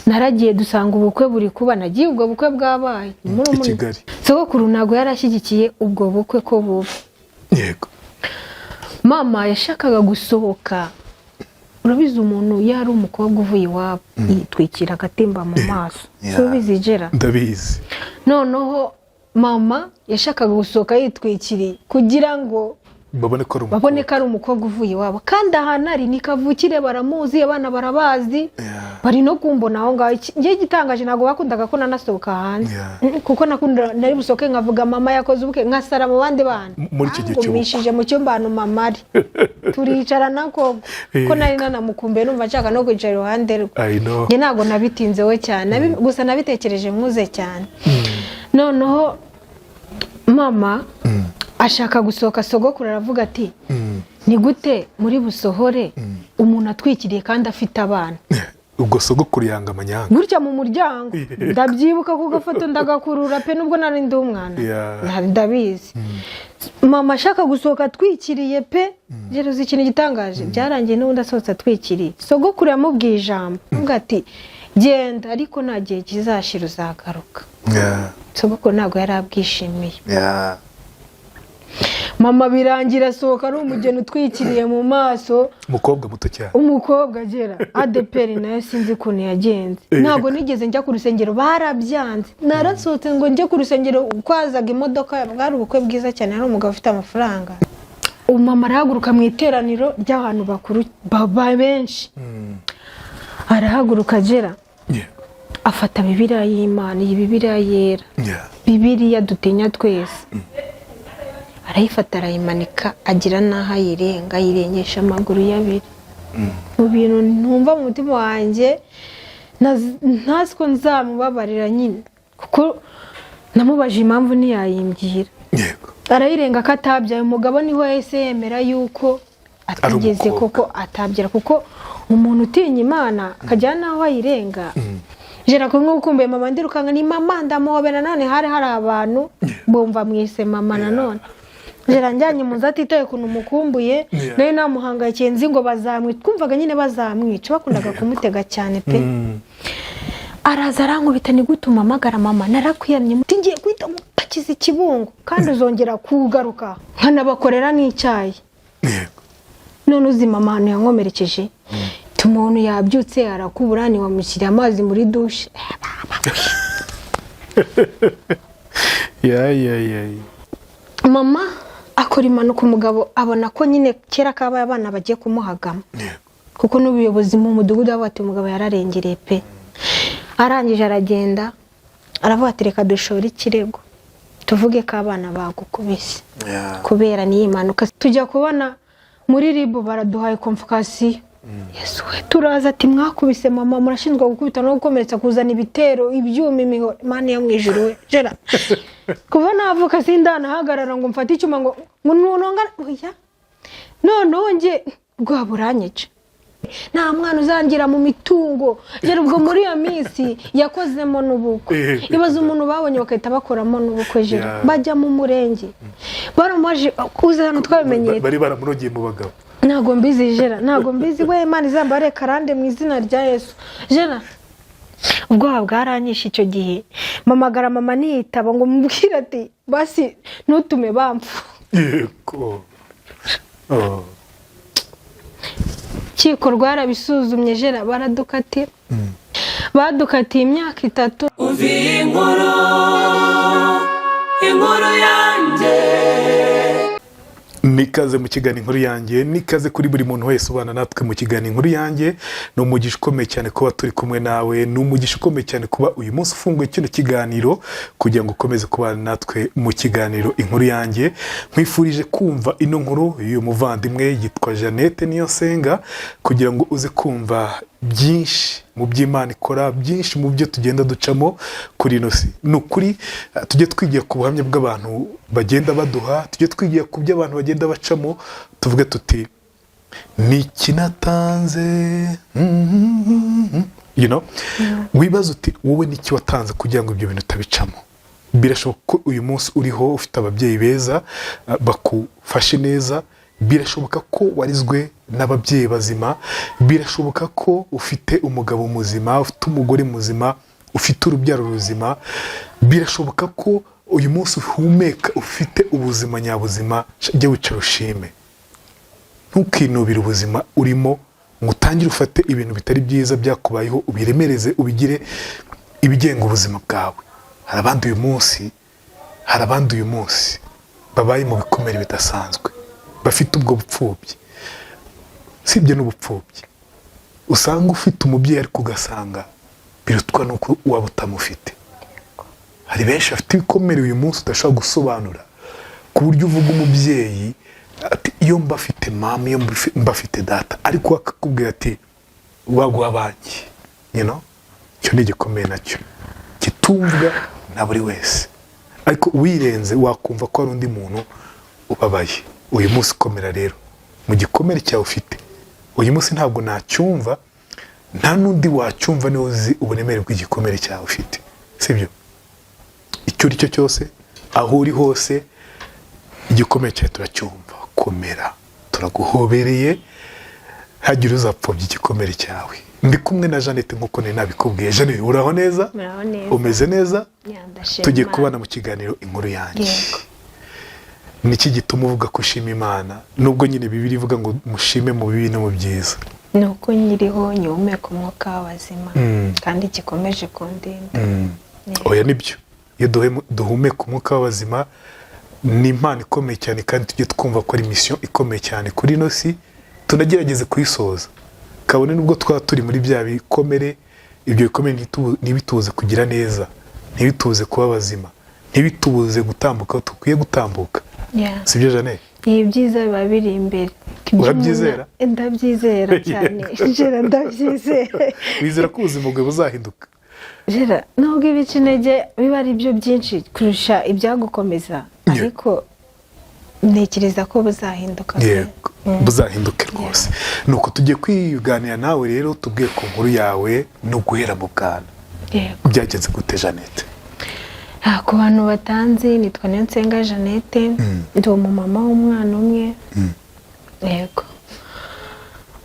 Naragiye, dusanga ubukwe buri kuba. Nagiye ubwo bukwe bwabaye. Ni muri I Kigali. Sogokuru ntabwo yari ashyigikiye ubwo bukwe ko buba. Mama yashakaga gusohoka. Urabizi, umuntu iyo ari umukobwa uvuye iwabo yitwikira agatimba mu maso. Si ubizi, Gera? Ndabizi. Noneho mama yashakaga gusohoka yitwikiriye kugira ngo babone ko ari umukobwa. Babone ko ari umukobwa uvuye iwabo, kandi ahantu ari ni kavukire, baramuzi, abana barabazi. Bari no kumbona aho ngaho. Njye igitangaje, ntabwo bakundaga ko nanasohoka hanze. Kuko nakunda nari busohoke nkavuga mama yakoze ubukwe, nkasara mu bandi bana. Muri icyo gihe cy'ubukwe. Bangumishije mu cyumba ahantu mama ari, turicarana koko, ko nari nanamukumbuye, numva nshaka no kwicara iruhande rwe. I know. Njye ntabwo nabitinzeho cyane. Gusa nabitekereje nkuze cyane. Noneho mama ashaka gusohoka, sogokuru aravuga ati: "Ni gute muri busohore umuntu atwikiriye kandi afite abana?" Ubwo sogokuru yanga amanyanga. Gutya mu muryango, ndabyibuka ku gafoto, ndagakurura pe, nubwo nari ndi umwana. Ndabizi, mama ashaka gusohoka atwikiriye pe. Rero uzi ikintu gitangaje? Byarangiye n'ubundi asohotse atwikiriye. Sogokuru yamubwiye ijambo, avuga ati: "Genda, ariko nta gihe kizashira uzagaruka." Sogokuru ntabwo yari abwishimiye. Mama birangira asohoka ari umugeni utwikiriye mu maso. Umukobwa muto cyane. Umukobwa agera ADEPR nayo sinzi ukuntu yagenze. Ntabwo nigeze njya ku rusengero, barabyanze. Narasohotse ngo njye ku rusengero, kwazaga imodoka. Bwari ubukwe bwiza cyane, hari umugabo ufite amafaranga. Umumama arahaguruka mu iteraniro ry'abantu bakuru benshi, arahaguruka agera afata Bibiliya y'Imana, iyi Bibiliya yera, Bibiliya dutinya twese, arayifata arayimanika, agira n'aho ayirenga, ayirengesha amaguru y'abiri. Mu bintu ntumva mu mutima wanjye, ntazi ko nzamubabarira nyine, kuko namubaje impamvu ntiyayimbwira. Arayirenga ko atabyaye. Umugabo niho yahise yemera yuko atigeze umukobwa. Koko atabyara, kuko umuntu utinya Imana akajya n'aho ayirenga. Jera kumwe ukumbuye mama, ndirukanka ni mama, ndamuhobera. None hari hari abantu bumva mwise mama. Nanone Jera njyanye mu nzu atitaye ukuntu mukumbuye. Nayo namuhangayikiye, nzi ngo bazamwica, twumvaga nyine bazamwica, bakundaga kumutega cyane pe. Araza arankubita: "Ni gute umpamagara mama? Narakwiyamye, ngiye guhita ngupakiza ikibungo kandi uzongera kugaruka nkanabakorera n'icyayi." None uzi mama ahantu yankomerekeje? Umuntu yabyutse arakubura, ntiwamushyiriye amazi muri dushe. Ya ya ya ya. Mama akora impanuka, umugabo abona ko nyine kera kabaye abana bagiye kumuhagama, kuko n'ubuyobozi mu mudugudu bavuga ati: "Umugabo yararengereye pe." Arangije aragenda, aravuga ati: "Reka dushore ikirego tuvuge ko abana bagukubise kubera n'iyi mpanuka." Tujya kubona muri RIB baraduhaye convocation. Yesu we! Turaza ati: "Mwakubise mama, murashinjwa gukubita no gukomeretsa, kuzana ibitero, ibyuma, imihoro." Mani yo mu ijuru we! Jera, kuva navuka sindanahagarara ngo mfate icyuma ngo nunonga, oya. Noneho njye rwaba buranyica, nta mwana uzangira mu mitungo. Jera, ubwo muri iyo minsi yakozemo n'ubukwe. Ibaze umuntu babonye bagahita bakoramo n'ubukwe, Jera. Bajya mu murenge baramaje kuza hano, twabimenyeye. Bari baramurogeye mu bagabo. Ntabwo mbizi, Jera, ntabwo mbizi we. Imana izambare karande mu izina rya Yesu. Jera, ubwoba bwaranyishe icyo gihe. Mpamagara mama ntiyitaba, ngo mubwire ati: "Basi ntutume bamfa." Yego. Oh. Urukiko rwarabisuzumye, Jera, baradukatira, badukatiye imyaka 3. Umva iyi nkuru, inkuru yanjye. Nikaze mu kiganiro Inkuru Yanjye, nikaze kuri buri muntu wese ubana natwe mu kiganiro Inkuru Yanjye. Ni umugisha ukomeye cyane kuba turi kumwe nawe, ni umugisha ukomeye cyane kuba uyu munsi ufunguye kino kiganiro kugira ngo ukomeze kubana natwe mu kiganiro Inkuru Yanjye. Nkwifurije kumva ino nkuru y'uyu muvandimwe yitwa Jeannette Niyonsenga, kugira ngo uze kumva byinshi mu by'Imana ikora, byinshi mu byo tugenda ducamo kuri ino si. Ni ukuri, tujye twigira ku buhamya bw'abantu bagenda baduha, tujye twigira ku byo abantu bagenda bacamo, tuvuge tuti: "Ni iki natanze?" Wibaza uti: "Wowe n'iki watanze kugira ngo ibyo bintu utabicamo?" Birashoboka ko uyu munsi uriho ufite ababyeyi beza, bakufashe neza. Birashoboka ko warizwe. n'ababyeyi bazima, birashoboka ko ufite umugabo muzima, ufite umugore muzima, ufite urubyaro ruzima, birashoboka ko uyu munsi uhumeka, ufite ubuzima nyabuzima. Jya wicara ushime, ntukinubire ubuzima urimo ngo utangire ufate ibintu bitari byiza byakubayeho ubiremereze, ubigire ibigenga ubuzima bwawe. Hari abandi uyu munsi babaye mu bikomere bidasanzwe, bafite ubwo bupfubyi. Sibye n'ubupfubyi, usanga ufite umubyeyi ariko ugasanga birutwa n'uko waba utamufite. Hari benshi bafite ibikomere uyu munsi udashobora gusobanura, ku buryo uvuga umubyeyi ati: "Iyo mba afite mama, iyo mba afite data," ariko akakubwira ati: "Waguha banki." Icyo ni igikomeye nacyo kitumvwa na buri wese, ariko wirenze wakumva ko hari undi muntu ubabaye uyu munsi. Komera rero mu gikomere cyawe ufite uyu munsi. Ntabwo nacyumva, nta n'undi wacyumva, niwe uzi uburemere bw'igikomere cyawe ufite, sibyo? Icyo uri cyo cyose, aho uri hose, igikomere cyawe turacyumva. Komera, turaguhobereye, hagira uzapfobya igikomere cyawe. Ndi kumwe na Jeannette nk'uko nari nabikubwiye. Jeannette, uraho neza? Muraho neza. Umeze neza? Yeah, ndashima Tugiye Imana. kubana mu kiganiro Inkuru Yanjye. Yego. Niki gituma uvuga ko ushima Imana, nubwo nyine Bibiliya ivuga ngo mushime mu bibi no mu byiza? Ni uko nyiriho, nyihumeka umwuka w'abazima, kandi gikomeje kundinda. Oya, nibyo, iyo duhumeka umwuka w'abazima ni impano ikomeye cyane, kandi tujye twumva ko ari mission ikomeye cyane kuri ino si, tunagerageze kuyisoza kabone nubwo twaba turi muri bya bikomere. Ibyo bikomere ntibitubuze kugira neza, ntibitubuze kuba bazima, ntibitubuze gutambuka aho dukwiye gutambuka. Sibyo, Jeannette? Ibi byiza biba biri imbere. Urabyizera? Ndabyizera cyane Jera, ndabyizera. Wizera ko ubuzima bwawe buzahinduka? Jera, nubwo ibica intege biba ari byo byinshi kurusha ibyagukomeza, ariko ntekereza ko buzahinduka pe. Yego, buzahinduke rwose. Nuko tugiye kwiganira nawe rero, tubwiye ku nkuru yawe no guhera mu bwana. Yego. Byagenze gute, Jeannette? Ku bantu batanzi, nitwa Niyonsenga Jeannette, ndi umumama w'umwana umwe. Yego,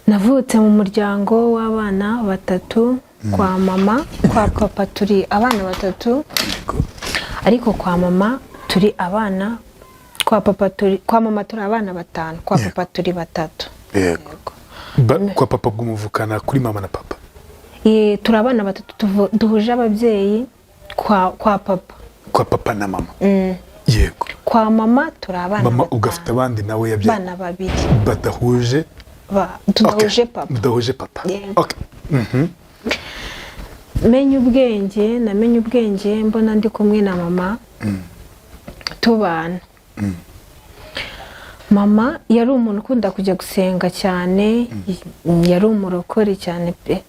navutse mu muryango w'abana batatu kwa mama. Kwa papa turi abana batatu, ariko kwa mama turi abana, kwa papa turi, kwa mama turi abana batanu, kwa papa turi batatu. Kwa papa bw'umuvukana kuri mama na papa? Turi abana batatu duhuje ababyeyi kwa papa. Kwa papa na mama, yego. Kwa mama turi abana Mama batanu. ugafite abandi nawe yabyaye? Abana babiri. Badahuje? Tudahuje Okay. papa. Mudahuje papa. Yego. Okay. Menye ubwenge, namenye ubwenge mbona ndi kumwe na mama tubana. Mama yari umuntu ukunda kujya gusenga cyane, yari umurokore cyane pe.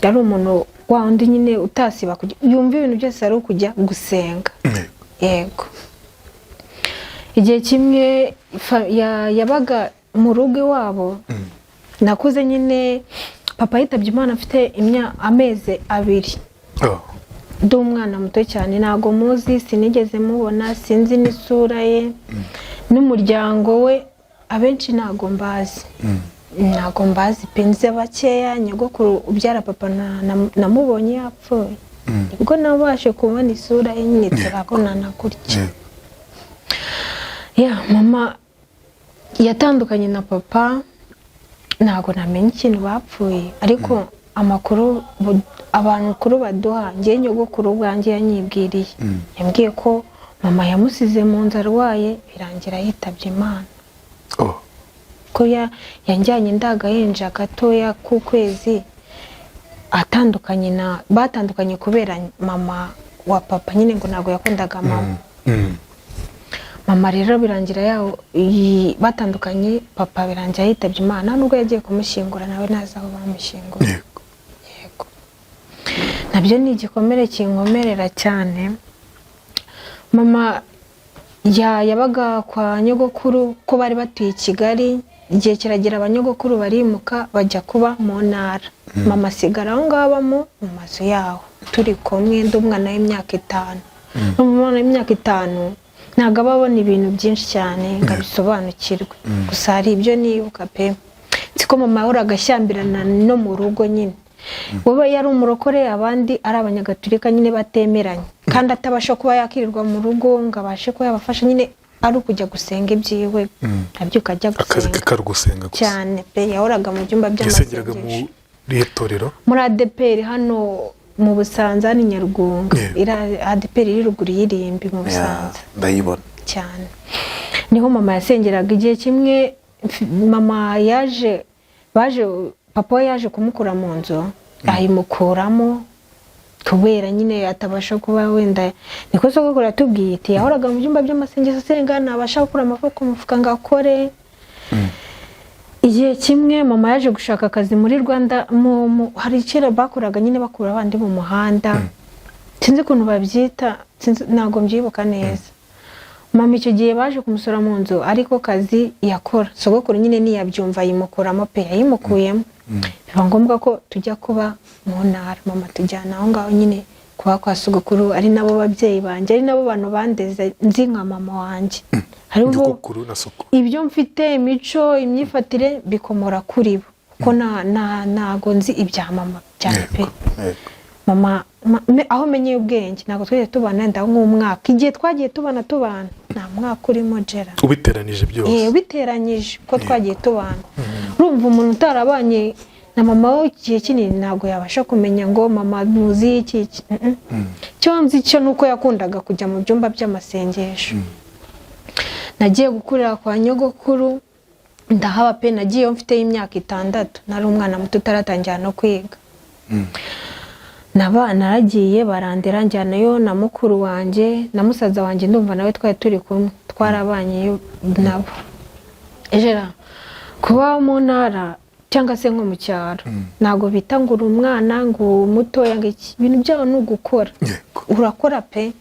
Yari umuntu wa wundi nyine utasiba kujya, yumva ibintu byose ari ukujya gusenga. Yego, igihe kimwe yabaga mu rugo iwabo. Nakuze nyine, papa yitabye Imana afite amezi 2. Ndi umwana muto cyane, ntabwo muzi, sinigeze mubona, sinzi n'isura ye n'umuryango we. Abenshi ntabwo mbazi, ntabwo mbazi pe. Nzi bakeya. Nyogokuru ubyara papa namubonye yapfuye, nibwo nabashe kubona isura ye nyine, turabonana gutya. Ya mama yatandukanye na papa, ntabwo namenya ikintu bapfuye, ariko amakuru abantu bakuru baduha, njye nyogokuru ubwanjye yanyibwiriye, yambwiye ko mama yamusize mu nzu arwaye, birangira yitabye Imana. Ko yanjyanye ndagahinja gatoya k'ukwezi, atandukanye na, batandukanye kubera mama wa papa nyine, ngo ntabwo yakundaga mama. Mama rero birangira yaho batandukanye, papa birangira yitabye Imana, nubwo yagiye kumushyingura nawe ntazi aho bamushyingura. Yego, nabyo ni igikomere kinkomerera cyane. Mama yabaga kwa nyogokuru, ko bari batuye i Kigali. Igihe kiragera abanyogokuru barimuka bajya kuba mu ntara, mama asigara aho ngaho abamo mu mazu yaho turi kumwe. Ndi umwana w'imyaka 5. Umwana w'imyaka 5 ntabwo aba abona ibintu byinshi cyane ngo abisobanukirwe, gusa hari ibyo nibuka pe. Siko mama yahoraga ashyambirana no mu rugo nyine, wowe yari umurokore, abandi ari abanyagatulika nyine batemeranye, kandi atabasha kuba yakirirwa mu rugo ngo abashe kuba yabafasha nyine, ari ukujya gusenga ibyiwe, abyuka ajya Akazi ke gusenga. kari ugusenga gusa. Cyane pe, yahoraga mu byumba Yasengeraga by'amasengesho. muri irihe torero? Muri ADEPR hano mu Busanza, ni Nyarugunga. Iriya ADEPR iri ruguru y'irimbi mu Busanza. Ndayibona. Cyane, niho mama yasengeraga. Igihe kimwe mama yaje, baje, papa we yaje kumukura mu nzu, ayimukuramo kubera nyine atabasha kuba wenda, niko sogokuru yatubwiye ati yahoraga mu byumba by'amasengesho asenga, ntabasha gukura amaboko mu mufuka ngo akore. Igihe kimwe mama yaje gushaka akazi muri Rwanda, hari kera bakoraga nyine bakura abandi mu muhanda, sinzi ukuntu babyita, ntabwo mbyibuka neza. Mama icyo gihe baje kumusura mu nzu, ariko kazi yakora, sogokuru nyine ntiyabyumva, ayimukuramo pe, yayimukuyemo, biba ngombwa ko tujya kuba mu ntara. Mama tujyana aho ngaho nyine kuba kwa sogokuru, ari nabo babyeyi banjye, ari nabo bantu bandeze nzi nka mama wanjye. Hari ubwo Nyogokuru na soko. Ibyo mfite, imico, imyifatire, bikomora kuri bo, kuko ntago nzi ibya mama cyane pe. Mama aho menyeye ubwenge ntabwo twigeze tubana, wenda nk'umwaka. Igihe twagiye tubana nta mwaka urimo gera. Ubiteranije byose. Ubiteranyije ko twagiye tubana, urumva umuntu utarabanye na mama we igihe kinini ntabwo yabasha kumenya ngo mama muzi iki iki. Icyo nzi cyo ni uko yakundaga kujya mu byumba by'amasengesho. Nagiye gukurira kwa nyogokuru, ndahaba pe. Nagiyeyo mfite imyaka 6, nari umwana muto utaratangira no kwiga. Naba naragiye barandera, njyanayo na mukuru wanjye na musaza wanjye, ndumva nawe twari turi kumwe, twarabanyeyo nabo. Ejera kuba mu ntara cyangwa se nko mu cyaro, ntabwo bita ngo uri umwana, ngo mutoya, ngo iki, ibintu byabo ni ugukora. Urakora pe.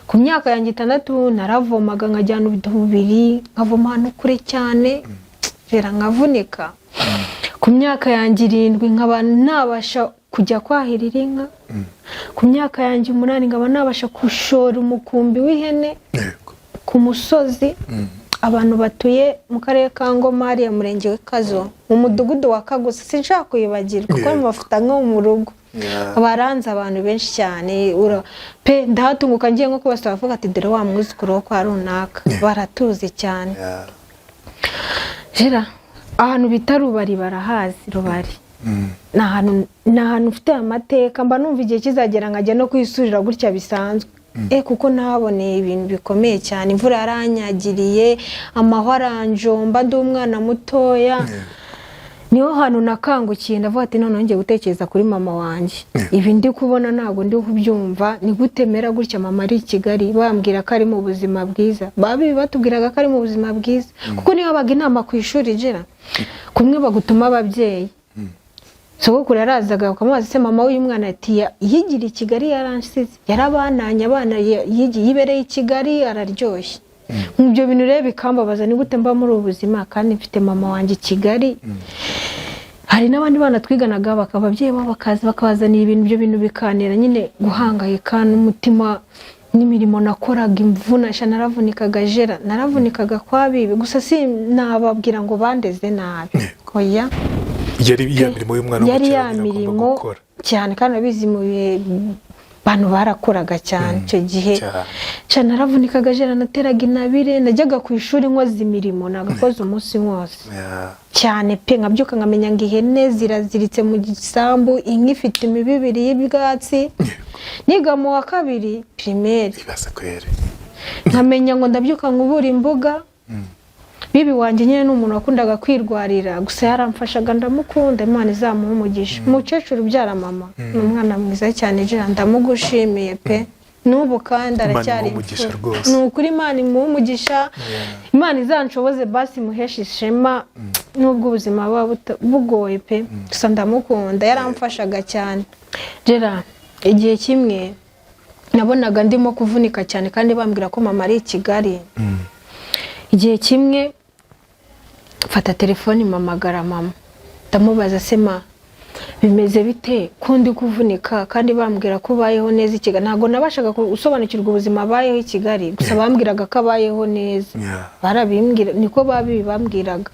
Ku myaka yanjye 6 naravomaga, nkajyana ubido bubiri, nkavoma ahantu kure cyane rera nkavunika. Ku myaka yanjye 7 nkaba nabasha kujya kwahirira inka. Ku myaka yanjye 8 nkaba nabasha gushora umukumbi w'ihene ku musozi. Abantu batuye mu karere ka Ngoma, hariya murenge w'Ikazo, mu mudugudu wa Kagusa, sinshaka kuyibagirwa kuko mubafata nko mu rugo. Baranze abantu benshi cyane pe, ndahatunguka ngiye nko kubasaba, bavuga ati dore wa mwuzukuru wo kwa runaka, baratuzi cyane. Jera ahantu bita Rubari barahazi. Rubari ni ahantu ufite amateka, mba numva igihe kizagera nkajya no kwisurira gutya bisanzwe, kuko nahaboneye ibintu bikomeye cyane. Imvura yaranyagiriye, amahwa aranjomba, ndi umwana mutoya. Niho hantu nakangukiye, ndavuga ati noneho ngiye gutekereza kuri mama wanjye. Ibi ndi kubona ntabwo ndi kubyumva, ni gute mera gutya mama ari i Kigali, bambwira ko ari mu buzima bwiza? Babi batubwiraga ko ari mu buzima bwiza, kuko niyo habaga inama ku ishuri, igera kumwe bagutuma ababyeyi, sogokuru yarazaga bakamubaza se mama w'uyu mwana, ati yigiriye i Kigali, yaransize, yarabananye abana, yibereye i Kigali araryoshye. Ibyo bintu rero bikambabaza, ni gute mba muri ubu buzima kandi mfite mama wanjye i Kigali? Hari n'abandi bana twiganaga, bakaba ababyeyi babo bakaza bakabazanira ibintu, ibyo bintu bikanera nyine guhangayika n'umutima n'imirimo nakoraga imvuna sha, naravunikaga jera, naravunikaga kwa bibi. Gusa si nababwira ngo bandeze nabi, oya. Yari ya mirimo y'umwana wo mu Yari cyaro ya nyine agomba mirimo gukora. cyane, kandi urabizi mu bihe abantu barakoraga cyane icyo gihe. Cyane, naravunikaga jera, nateraga intabire, najyaga ku ishuri nkoze imirimo nagakoze umunsi wose. Cyane pe, nkabyuka nkamenya ngo ihene ziraziritse mu gisambu, inka ifite imibibiri y'ibyatsi, niga mu wa kabiri primaire. Ibaze kwere. Nkamenya ngo ndabyuka nkubura imbuga. Bibi wanjye nyine ni umuntu wakundaga kwirwarira, gusa yaramfashaga, ndamukunda, Imana izamuha umugisha. Umukecuru ubyara mama ni umwana mwiza cyane jira, ndamugushimiye pe, n'ubu kandi Imana aracyari imuhe umugisha imfura. rwose. Ni ukuri, Imana imuhe umugisha, Imana izanshoboze basi imuheshe ishema, nubwo ubuzima buba bugoye pe, gusa ndamukunda, yaramfashaga cyane. Jera igihe kimwe nabonaga ndimo kuvunika cyane kandi bambwira ko mama ari i Kigali. Igihe kimwe mfata telefoni mpamagara mama, ndamubaza se ma bimeze bite ko ndi kuvunika kandi bambwira ko ubayeho neza i Kigali? Ntabwo nabashaga gusobanukirwa ubuzima abayeho i Kigali, gusa bambwiraga ko abayeho neza. Barabimbwira, niko babi bambwiraga.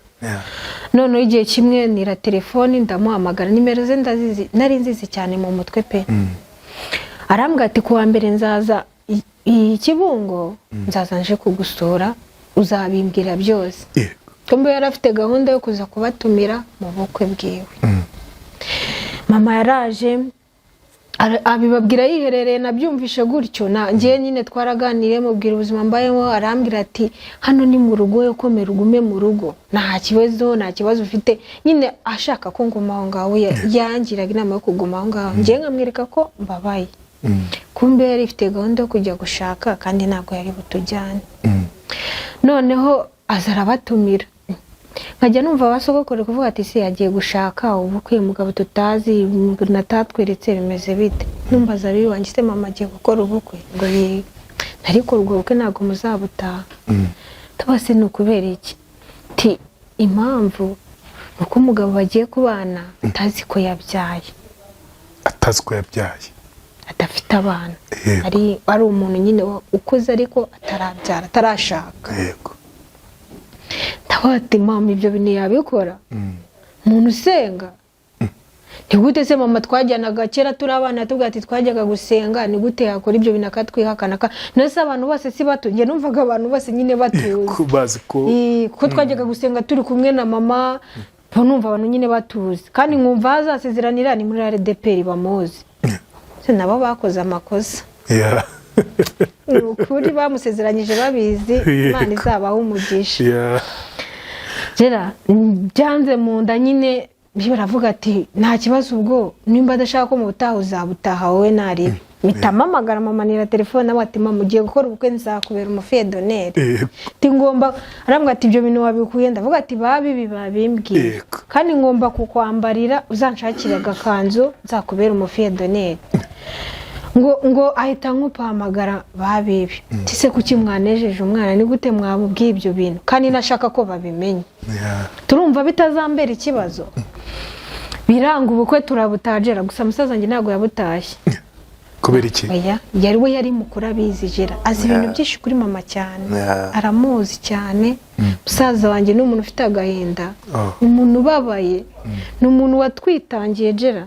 Noneho igihe kimwe nira telefoni, ndamuhamagara, nimero ze ndazizi, nari nzizi cyane mu mutwe pe. Arambwira ati: "Kuwa mbere nzaza i Kibungo, nzaza nje kugusura, uzabimbwira byose." Kumbe yari afite gahunda yo kuza kubatumira mu bukwe bwiwe. Mama yaraje, abibabwira yiherereye, nabyumvishe gutyo. Na ngewe nyine twaraganiriye, mubwira ubuzima mbayemo, arambwira ati: "Hano ni mu rugo, yo komera ugume mu rugo, nta kibazo, nta kibazo ufite." Nyine ashaka ko nguma aho ngaho, yangiraga inama yo kuguma aho ngaho, ngewe nkamwereka ko mbabaye. Kumbe yari ifite gahunda yo kujya gushaka, kandi ntabwo yari butujyane. Noneho aza arabatumira, nkajya numva ba sogokuru kuvuga ati: "Se yagiye gushaka ubukwe, umugabo tutazi natatweretse, bimeze bite?" Numbaza abiwanjye: "Se mama agiye gukora ubukwe?" Ngo: "Yego, ariko ubwo bukwe ntabwo muzabutaha." Tubase ni ukubera iki? Ti impamvu ni uko umugabo bagiye kubana atazi ko yabyaye. Atazi ko yabyaye. Adafite abana. Ari umuntu nyine ukuze ariko atarabyara, atarashaka. Ndavuga ati: "Mama ibyo bintu yabikora? Umuntu usenga ni gute se? Mama twajyanaga kera turi abana, tubwira ati twajyaga gusenga, ni gute yakora ibyo bintu akatwihakana?" None se abantu bose si bato? Njye numvaga abantu bose nyine batuzi. Ko bazi ko Kuko twajyaga gusenga turi kumwe na mama, mba numva abantu nyine batuzi, kandi nkumva aho azasezeranira ni muri RDPR bamuzi. Se nabo bakoze amakosa. Ni ukuri bamusezeranyije babizi. Imana izabaha umugisha. Gera byanze mu nda nyine, baravuga ati: "Nta kibazo, ubwo nimba adashaka ko mu butaha uzabutaha wowe naribi." Mpita mpamagara mama, nira telefone nawe ati: "Mama, ugiye gukora ubukwe, nzakubera umufille d'honneur." Ati ngomba, arambwira ati: "Ibyo bintu wabikuye?" Ndavuga ati: "Babibi babimbwiye." "Kandi ngomba kukwambarira, uzanshakire agakanzu, nzakubera umufille d'honneur." Ngo ahita nkupahamagara babibi, ese kuki mwanejeje umwana? Ni gute mwamubwiye ibyo bintu kandi nashaka ko babimenya? Turumva bitazambera ikibazo. Biranga, ubukwe turabutajera, gusa musaza wanjye ntabwo yabutashye. Kubera iki? Oya, yari we yari mukuru, abizi. Jera azi ibintu byinshi kuri mama cyane. Aramuzi cyane. Musaza wanjye ni umuntu ufite agahinda. Umuntu ubabaye, ni umuntu watwitangiye. Jera,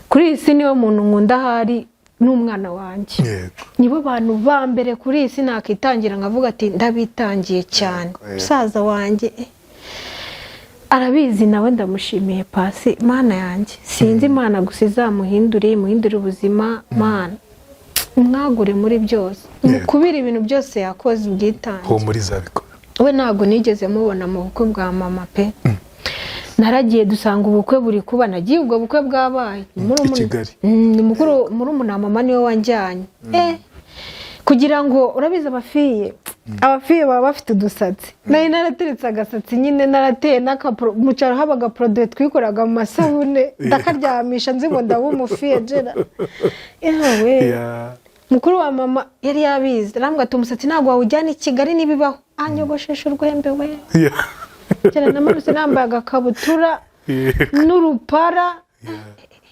kuri iyi si niwe muntu nkunda ahari n'umwana wanjye. Nibo bantu ba mbere kuri iyi si nakitangira nkavuga ati ndabitangiye cyane. Musaza wanjye arabizi nawe, ndamushimiye. Pasi Mana yanjye, sinzi Imana gusa izamuhindure, imuhindure ubuzima. Mana, mwagure muri byose, mukubire ibintu byose yakoze, ubwitange. Humura, izabikora. We ntabwo nigeze mubona mu bukwe bwa mama pe. Naragiye dusanga ubukwe buri kuba, nagiye ubwo bukwe bwabaye. Ni I Kigali. Ni mukuru, murumuna mama niwe wanjyanye. Kugira ngo urabizi abafille baba bafite udusatsi, nari narateretse agasatsi nyine, narateye n'akapro. Mu cyaro habaga produit twikoraga mu masabune, ndakaryamisha nzi ngo ndaba umufille. Jera, yewe, mukuru wa mama yari yabizi, arambwira ati: "Umusatsi ntabwo wawujyana i Kigali n'ibibaho." Anyogoshesha urwembe we. Cyane namanutse nambaye agakabutura n'urupara.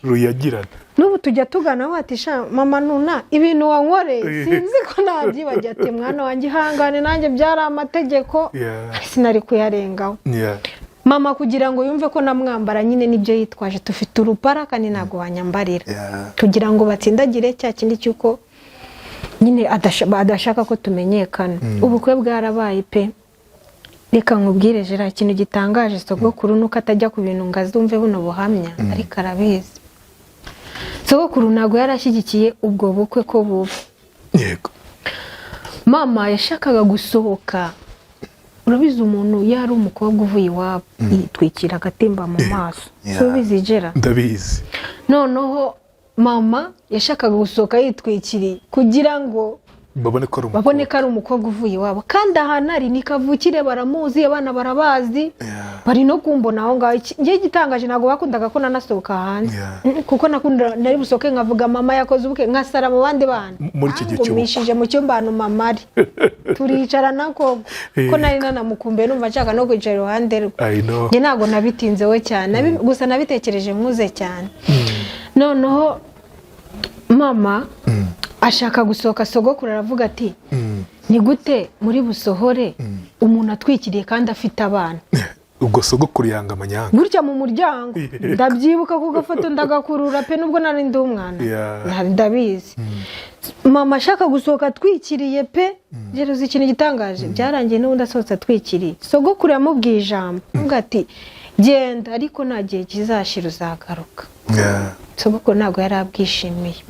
Ruyagirana. N'ubu tujya tugana aho ati: "Sha mama nuna, ibintu wankoreye sinzi ko nabyibagiwe." Ati: "Mwana wanjye, ihangane, nanjye byari amategeko, sinari kuyarengaho." Mama kugira ngo yumve ko namwambara nyine nibyo yitwaje, tufite urupara kandi ntabwo wanyambarira, kugira ngo batsindagire cya kindi cy'uko nyine adashaka ko tumenyekana. Ubukwe bwarabaye pe. Reka nkubwire Jera, ikintu gitangaje, sogokuru nuko atajya ku bintu ngo azumve buno buhamya, ariko arabizi. Sogokuru ntabwo yari ashyigikiye ubwo bukwe ko buba. Mama yashakaga gusohoka, urabizi umuntu iyo ari umukobwa uvuye iwabo yitwikira agatimba mu maso. Si ubizi Jera? Ndabizi. Noneho mama yashakaga gusohoka yitwikiriye kugira ngo babone ko ari umukobwa. Babone ko ari umukobwa uvuye iwabo, kandi ahantu ari ni kavukire, baramuzi, abana barabazi. Bari no kumbona aho ngaho. Njye igitangaje, ntabwo bakundaga ko nanasohoka hanze. Kuko nakunda nari busohoke nkavuga mama yakoze ubukwe, nkasara mu bandi bana. Muri icyo gihe cy'ubukwe. Bangumishije mu cyumba ahantu mama ari, turicarana koko, ko nari nanamukumbuye, numva nshaka no kwicara iruhande rwe. I know. Njye ntabwo nabitinzeho cyane. Gusa nabitekereje nkuze cyane. Noneho mama ashaka gusohoka, sogokuru aravuga ati: "Ni gute muri busohore?" Umuntu atwikiriye kandi afite abana. Ubwo sogokuru yanga amanyanga. Gutya mu muryango, ndabyibuka ku gafoto, ndagakurura pe, nubwo nari ndi umwana. Ndabizi mama ashaka gusohoka atwikiriye pe. Gereza ikintu gitangaje, byarangiye n'ubundi asohotse atwikiriye. Sogokuru yamubwiye ijambo, avuga ati: "Genda, ariko nta gihe kizashira uzagaruka." Sogokuru ntabwo yari abwishimiye.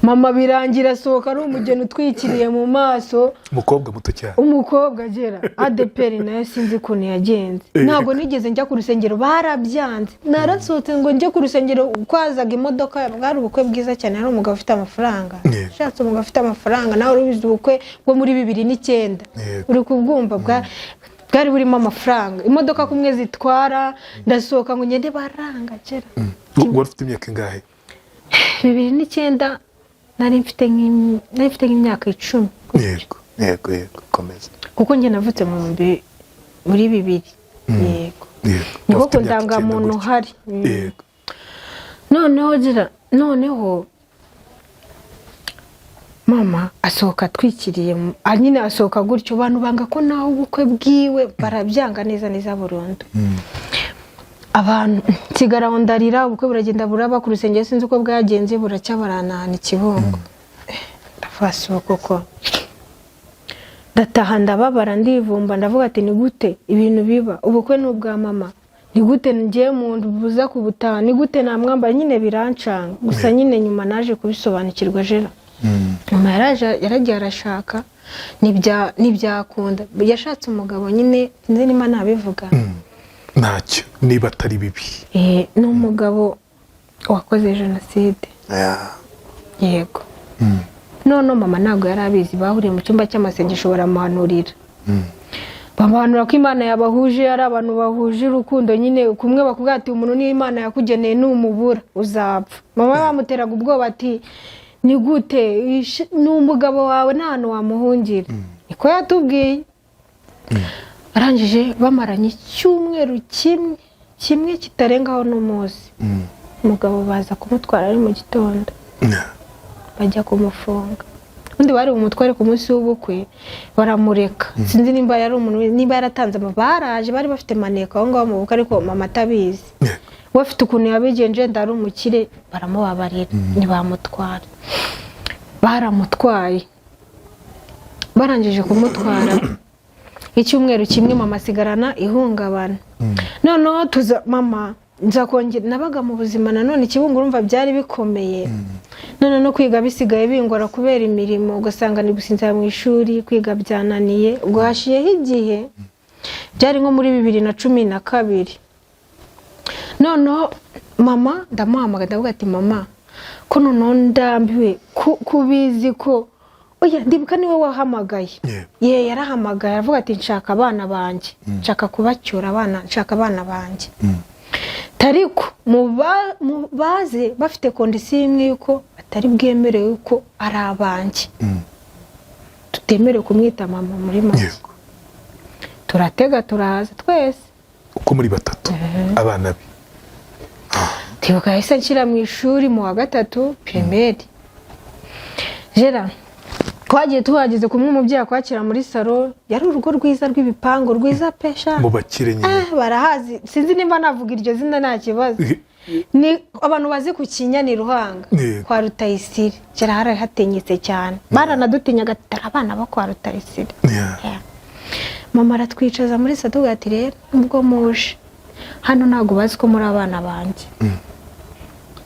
Mama birangira asohoka ari umugeni utwikiriye mu maso. Umukobwa muto cyane. Umukobwa agera ADEPR nayo sinzi ukuntu yagenze. Ntabwo nigeze njya ku rusengero, barabyanze. Narasohotse ngo njye ku rusengero, kwazaga imodoka. Bwari ubukwe bwiza cyane, hari umugabo ufite amafaranga. Ushatse umugabo ufite amafaranga, nawe urabizi, ubukwe bwo muri 2009. Uri kubwumva, bwari burimo amafaranga, imodoka kumwe zitwara. Ndasohoka ngo ngende, baranga gera. Wari ufite imyaka ingahe? 2009 nari mfite nk'imyaka 10. Yego, komeza. Kuko njye navutse mu muri 2000, yego. Niko Wari ufite ku imyaka 9 ndangamuntu gutyo. hari. Noneho gira, noneho mama asohoka atwikiriye, nyine asohoka gutyo, abantu banga ko nawe ubukwe bwiwe barabyanga neza neza burundu. Abantu nsigara aho ndarira. Ubukwe buragenda buraba ku rusengero, sinzi uko bwagenze, buracya baranahana ikibungo. Ndavuga si ubu koko. Ndataha, ndababara, ndivumba, ndavuga ati: "Ni gute ibintu biba? Ubukwe ni ubwa mama, ni gute ngiye mu buza kubutaha? Ni gute namwambara?" Nyine birancanga gusa. Nyine nyuma naje kubisobanukirwa jera. Nyuma yaraje, yaragiye arashaka, ntibyakunda. Yashatse umugabo nyine, sinzi niba nabivuga. Ntacyo niba atari bibi. Ni umugabo wakoze jenoside. Yego. None mama ntabwo yari abizi. Bahuriye mu cyumba cy'amasengesho, baramuhanurira, bamuhanura ko Imana yabahuje, ari abantu bahuje urukundo nyine, kumwe bakubwira ati: "Umuntu niyo Imana yakugeneye, numubura uzapfa." Mama bamuteraga ubwoba ati: "Ni gute? Ni umugabo wawe, nta hantu wamuhungira." Niko yatubwiye. Arangije bamaranye icyumweru kimwe, kimwe kitarengaho n'umunsi, umugabo baza kumutwara ari mu gitondo, bajya kumufunga. Ubundi bari bumutware ku munsi w'ubukwe, baramureka. Sinzi nimba yari umuntu, niba yaratanze baraje bari bafite maneko aho ngaho mu bukwe, ariko mama atabizi. We afite ukuntu yabigenje, wenda ari umukire, baramubabarira ntibamutwara. Baramutwaye, barangije kumutwara icyumweru kimwe, mama asigarana ihungabana. Noneho tuza, mama nza kongera, nabaga mu buzima nanone ikibungo, urumva byari bikomeye. None no kwiga bisigaye bingora kubera imirimo, ugasanga ni gusinzira mu ishuri, kwiga byananiye. Ubwo hashiyeho igihe, byari nko muri 2012. Noneho mama ndamuhamagara, ndavuga ati: "Mama, ko noneho ndambiwe kubizi ko..." Oya, ndibuka niwe wahamagaye. Ye, yarahamagaye, aravuga ati: "Nshaka abana banjye, nshaka kubacyura abana, nshaka abana banjye." Ariko mu baze bafite condition imwe, yuko batari bwemerewe ko ari abanjye, tutemerewe kumwita mama muri make. Turatega, turaza twese. Uko muri batatu, abana be? Ndibuka yahise nshyira mu ishuri mu wa gatatu primaire. Jera twagiye tuhageze, kumwe umubyeyi akwakira muri salon, yari urugo rwiza rw'ibipangu, rwiza pesha. Mu bakire nyine. Barahazi, sinzi nimba navuga iryo zina nta kibazo, ni abantu bazi ku Kinyani Ruhanga. Kwa Rutayisire. Kera hari hatinyitse cyane, baranadutinyaga, ati: "Abana bo kwa Rutayisire." Yeah. Mama aratwicaza muri salon, tuvuga ati: "Rero ubwo muje hano, ntabwo bazi ko muri abana banjye,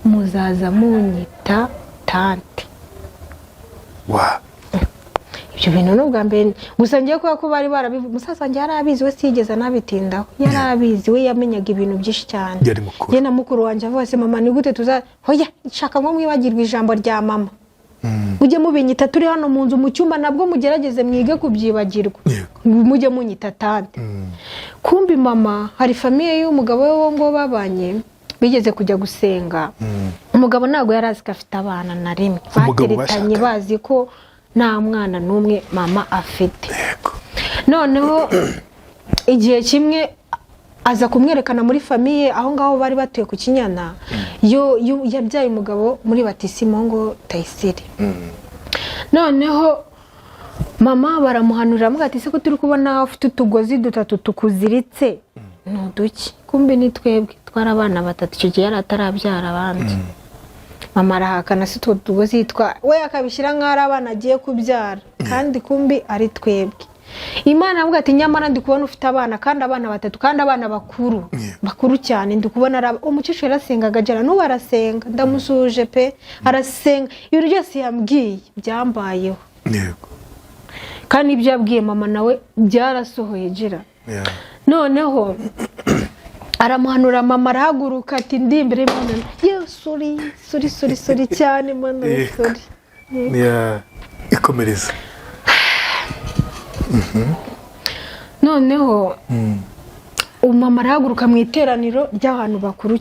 muzaza munyita tante." Wa. Ibyo bintu ni ubwa mbere gusa ngiye kubera ko bari barabivuze. Musaza wanjye yari abizi, we siyigeze anabitindaho, yari abizi, we yamenyaga ibintu byinshi cyane. Yari mukuru. Ye na mukuru wanjye avuga ati: "Mama, ni gute tuza?" "Hoya, nshaka ngo mwibagirwe ijambo rya mama, mujye mubinyita turi hano mu nzu, mu cyumba nabwo mugerageze mwige kubyibagirwa." "Mujye munyita tante." Kumbi mama hari famille y'umugabo we wo ngo babanye, bigeze kujya gusenga. Umugabo ntabwo yari azi ko afite abana na rimwe. Umugabo Bateretanye bashakanye. bazi ko nta mwana n'umwe mama afite. Noneho igihe kimwe aza kumwerekana muri famille aho ngaho bari batuye ku Kinyana, yo yabyaye umugabo muri batisimu ngo Tayisire. Noneho Mama baramuhanurira, amuga ati: "Se ko turi kubona ufite utugozi dutatu tukuziritse, ni uduki?" Kumbe ni twebwe, twari abana batatu icyo gihe, yari atarabyara abandi. Mama arahakana, si utwo tugozi twa we, akabishyira nk'aho ari abana agiye kubyara, kandi kumbi ari twebwe. Imana avuga ati: "Nyamara ndi kubona ufite abana, kandi abana batatu, kandi abana bakuru, bakuru cyane." Ndi kubona ari umukecuru yarasengaga jara, n'ubu arasenga, ndamusuhuje pe, arasenga. Ibintu byose yambwiye byambayeho. Kandi ibyo yabwiye mama nawe byarasohoye gira. Noneho aramuhanura, mama arahaguruka ati: "Ndi imbere y'Imana, yewe, sorry, sorry, sorry, sorry cyane Mana, sorry." Yeah. Ikomereza. Noneho umama arahaguruka mu iteraniro ry'abantu bakuru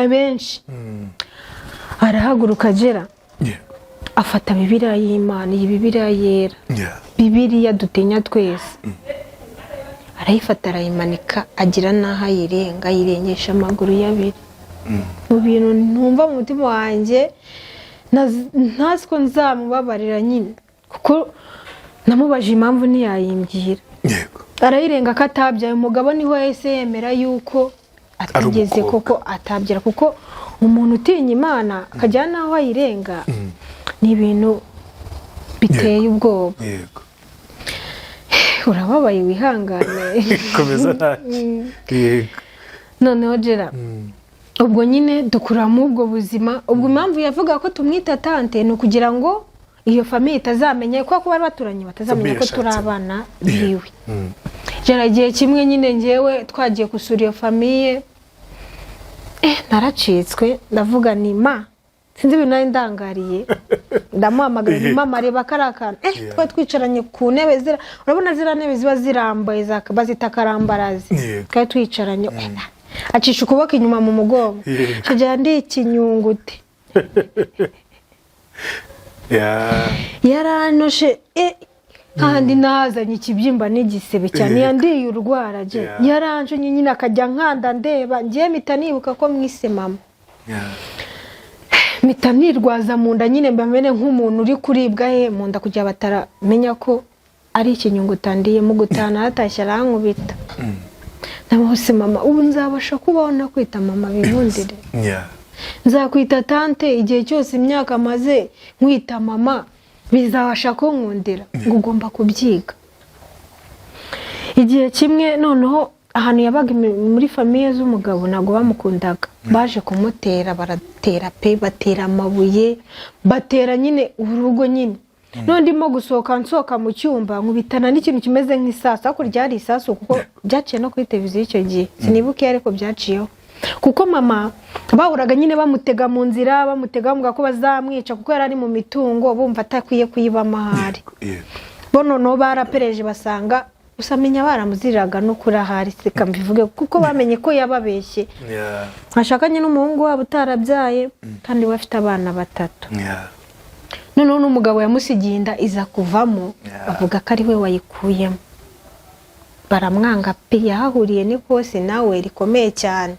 benshi, arahaguruka agera, afata Bibiliya y'Imana, iyi Bibiliya yera, Bibiliya dutinya twese, arayifata arayimanika, agira n'aho ayirenga, ayirengesha amaguru y'abiri. Mu bintu ntumva mu mutima wanjye, ntazi ko nzamubabarira nyine, kuko namubaje impamvu ntiyayimbwira. Arayirenga ko atabyaye. Umugabo niho yahise yemera yuko atigeze umukobwa. Koko atabyara, kuko umuntu utinya Imana akajya n'aho ayirenga ni ibintu biteye ubwoba. Urababaye, wihangane. Komeza ntacyo, yego. Noneho gera ubwo nyine dukuramo ubwo buzima. Ubwo impamvu yavuga ko tumwita tante ni ukugira ngo iyo famille itazamenya, kuko bari baturanye, batazamenya ko turi yashatse. abana biwe. Gera igihe kimwe nyine ngewe twagiye gusura iyo famille, naracitswe, ndavuga ni ma sinzi ibintu nari ndangariye, ndamuhamagara ni mama, reba kariya kantu. Twari twicaranye ku ntebe zira, urabona ziriya ntebe ziba zirambaye, bazita karambarazi. Twari twicaranye, acisha ukuboko inyuma mu mugongo, kajya ndi ikinyungute. Yaranoshe, kandi nazanye ikibyimba n'igisebe cyane. Yandiye urwara je. Yaranjonye nyine, akajya nkanda ndeba, ngiye mpita nibuka ko mwise mama. Mpita nirwaza mu nda nyine, mba mere nk'umuntu uri kuribwa he mu nda, kugira bataramenya ko ari ikinyunguta ndiye. Mu gutaha naratashye, arankubita. Ndamuhose: "Mama, ubu nzabasha kubaho nakwita mama bibundire? Nzakwita tante igihe cyose, imyaka maze nkwita mama, bizabasha kunkundira?" Ngo ugomba kubyiga. Igihe kimwe noneho ahantu yabaga muri famille z'umugabo ntabwo bamukundaga, baje kumutera, baratera pe, batera amabuye, batera nyine urugo nyine. None ndimo gusohoka, nsohoka mu cyumba, nkubitana n'ikintu kimeze nk'isasu, ariko ryari isasu kuko byaciye no kuri televiziyo icyo gihe, sinibuke ariko byaciyeho, kuko mama bahuraga nyine bamutega mu nzira, bamutega bamuvuga ko bazamwica kuko yari ari mu mitungo, bumva atakwiye kuyibamo ahari. Bo noneho barapereje basanga gusa menya baramuziriraga no kuri ahari, seka mbivuge, kuko bamenye ko yababeshye, ashakanye n'umuhungu wabo utarabyaye kandi we afite abana batatu. Noneho n'umugabo yamusigiye inda iza kuvamo, bavuga ko ari we wayikuyemo, baramwanga pe. Yahahuriye n'ikosi nawe rikomeye cyane.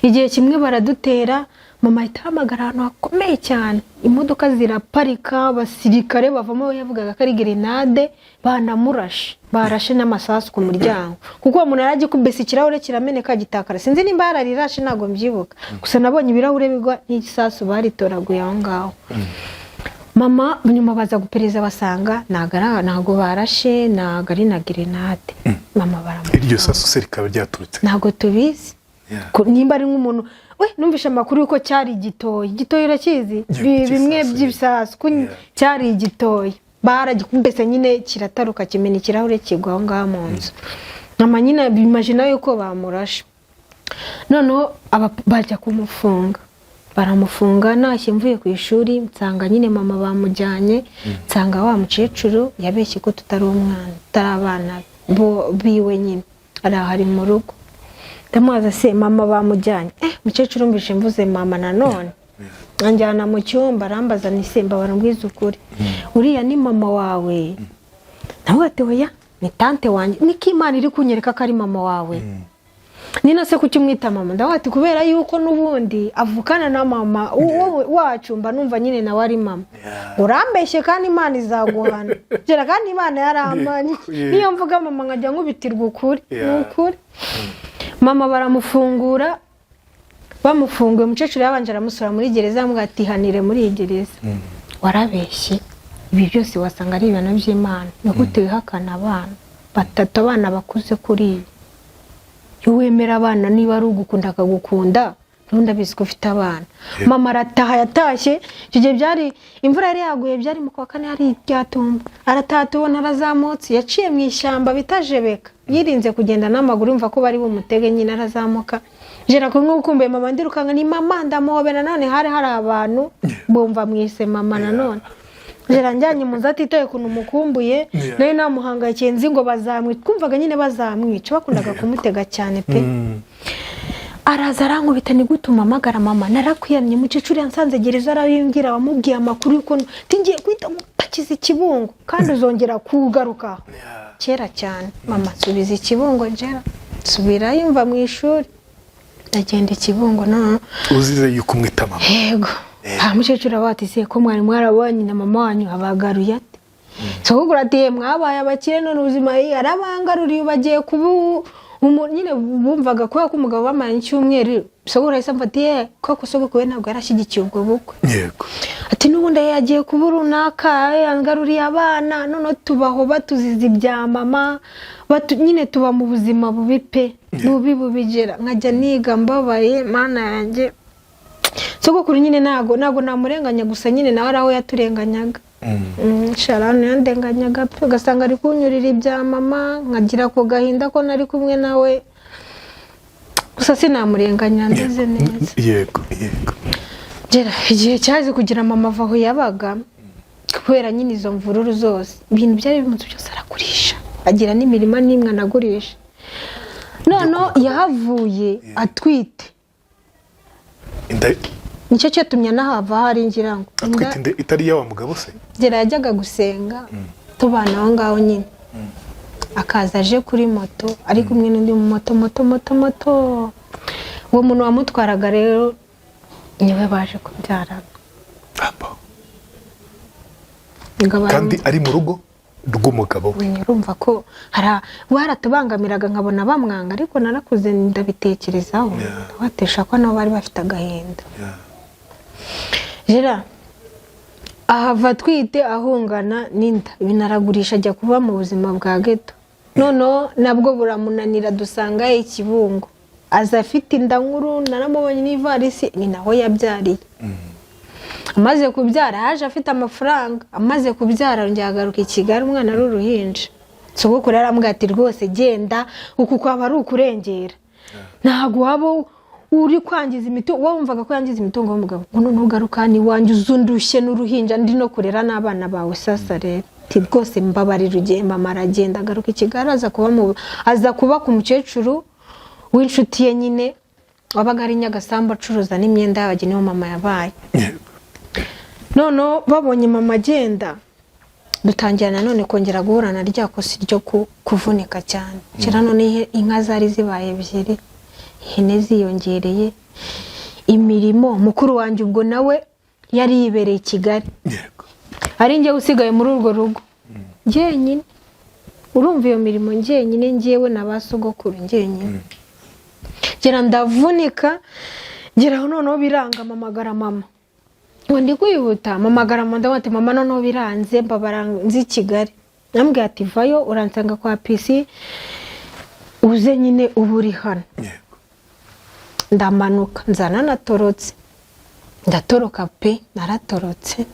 Igihe kimwe baradutera, mama ahita ahamagara ahantu hakomeye cyane, imodoka ziraparika, abasirikare bavamo. Yavugaga ko ari gerenade banamurashe, barashe n'amasasu ku muryango, kuko uwo muntu yari agikubise ikirahure kirameneka gitakara. Sinzi nimba yararirashe, ntabwo mbyibuka, gusa nabonye ibirahure bigwa n'igisasu baritoraguye aho ngaho. Mama nyuma baza gupereza, basanga ntabwo barashe, ntabwo ari na gerenade. Mama baramufunga. Iryo sasu se rikaba ryaturutse? Ntabwo tubizi. Nimba ari nk'umuntu we, numvishe amakuru yuko cyari igitoyi. Igitoyi urakizi? Bimwe cy'isasu. By'ibisasu ko cyari igitoyi, baragikubise nyine kirataruka, kimena ikirahure, kigwa aho ngaho mu nzu. Mama nyine bimajina yuko bamurashe, noneho bajya kumufunga, baramufunga. Ntashye mvuye ku ishuri, nsanga nyine mama bamujyanye, nsanga wa mukecuru yabeshye ko tutari umwana, tutari abana bo biwe nyine, ari aho ari mu rugo. Ndamubaza: "Se mama bamujyanye?" Mukecuru mbishe mvuze mama nanone, anjyana mu cyumba, arambaza ni: "Se mbabara mbwiza ukuri, uriya ni mama wawe?" Nawe ati: "Oya, ni tante wanjye." Niko Imana iri kunyereka ko ari mama wawe. Nino se kuki umwita mama? Ndavuga ati kubera yuko n'ubundi avukana na mama wacu, mba numva nyine nawe ari mama. Urambeshye kandi Imana izaguhana. Gera kandi Imana yaramanye. Niyo mvuga mama nkajya nkubitirwa ukuri. Ni ukuri. Mama baramufungura, bamufunguye umukecuru yabanje aramusura muri gereza, aramubwira ati hanire muri iyi gereza warabeshye, ibi byose wasanga ari ibintu by'Imana. Ni gute wihakana abana batatu, abana bakuze kuri iyi? Iyo wemera abana, niba ari ugukunda akagukunda, n'ubundi abizi ko ufite abana. Mama arataha, yatashye icyo gihe byari imvura yari yaguye, byari mu kwa kane, hari iryatumba. Arataha tubona arazamutse, yaciye mu ishyamba bita Jebeka, yirinze kugenda n'amaguru, yumva ko bari bumutege nyine. Arazamuka jera kumwe ukumbuye mama, ndirukanka ni mama, ndamuhobera. None hari hari abantu bumva mwise mama nanone. Jera njyanye mu nzu atitaye ukuntu mukumbuye. Nayo namuhangayikiye, nzi ngo bazamwica, twumvaga nyine bazamwica, bakundaga kumutega cyane pe. Araza arankubita, ni gute umpamagara mama? Narakwiyamye. Mukecuru yansanze gereza arabimbwira, wamubwiye amakuru y'ukuntu ngiye guhita ngupakiza ikibungo kandi uzongera kugaruka kera cyane. Mama nsubiza ikibungo, njera nsubirayo mva mu ishuri ndagenda ikibungo none. Uzize yuko umwita mama? Yego. Nta mukecuru aba ati se ko mwari mwarabonye na mama wanyu abagaruye ate? Sogokuru ati "Ye, mwabaye abakire none ubuzima arabangaruriye, bagiye kuba nyine bumvaga kubera ko umugabo bamaranye icyumweru." Sogokuru yahise amfata ye, kuko sogokuru we ntabwo yarashyigikiye ubwo bukwe. Ati n'ubundi yagiye kuba runaka yangaruriye abana. None tubaho batuziza ibya mama, nyine tuba mu buzima bubi pe, bubi bubigera nkajya niga mbabaye Mana yanjye. Sogokuru nyine ntago namurenganya, gusa nyine nawe ari aho yaturenganyaga. Sharani yandenganyaga pe, ugasanga ari kunyurira ibya mama, nkagira ako gahinda ko nari kumwe nawe, gusa sinamurenganya, ndeze neza. yego yego Gera igihe cyaje kugira mama ava aho yabaga kubera nyine izo mvururu zose, ibintu byari biri mu nzu byose aragurisha, agira n'imirima n'imwe anagurisha. Noneho yahavuye atwite. Inda? Nicyo cyatumye anahava hari, ngira ngo Atwite inda itari iya wa mugabo se? Gera yajyaga gusenga tubana aho ngaho nyine, akaza aje kuri moto ari kumwe n'undi mu moto moto moto moto. Uwo muntu wamutwaraga rero niwe baje kubyarana. Aba. Ngo Kandi ari mu rugo rw'umugabo we? Urumva ko baratubangamiraga, nkabona bamwanga, ariko narakuze ndabitekerezaho, batesha ko nabo bari bafite agahinda. Jera ahava atwite, ahungana n'inda, ibintu aragurisha, ajya kuba mu buzima bwa geto. Noneho nabwo buramunanira, dusanga ikibungo, aza afite inda nkuru, naramubonye n'ivarisi, ni naho yabyariye. Amaze kubyara yaje afite amafaranga, amaze kubyara arongera agaruka i Kigali, umwana ari uruhinja. Sogokuru yarambwira ati rwose genda, uku kwaba ari ukurengera, ntabwo waba uri kwangiza imitungo. Wowe wumvaga ko yangiza imitungo y'umugabo, ngo noneho ugaruka hano iwanjye uzundushye n'uruhinja ndi no kurera n'abana bawe. Sasa rero ati rwose mbabarira ugiye. Mama aragenda agaruka i Kigali, aza kuba ku mukecuru w'inshuti ye nyine wabaga ari Nyagasambu, acuruza n'imyenda y'abageni, niho mama yabaye. Noneho babonye mama agenda, dutangira nanone kongera guhura na rya kosi ryo kuvunika cyane. Kera none inka zari zibaye ebyiri, ihene ziyongereye, imirimo. Mukuru wanjye ubwo nawe yari yibereye i Kigali, ari njye usigaye muri urwo rugo njyenyine. Urumva iyo mirimo njyenyine, njyewe na ba sogokuru njyenyine. Ngera ndavunika, ngeraho noneho biranga, mpamagara mama ngo ndi kwihuta, mpamagara mama, ndavuga ati mama noneho biranze, mbabara nzi i Kigali. Nambwiye ati vayo uransanga kwa pisi, uze nyine uba uri hano. Ndamanuka nzana natorotse, ndatoroka pe, naratorotse.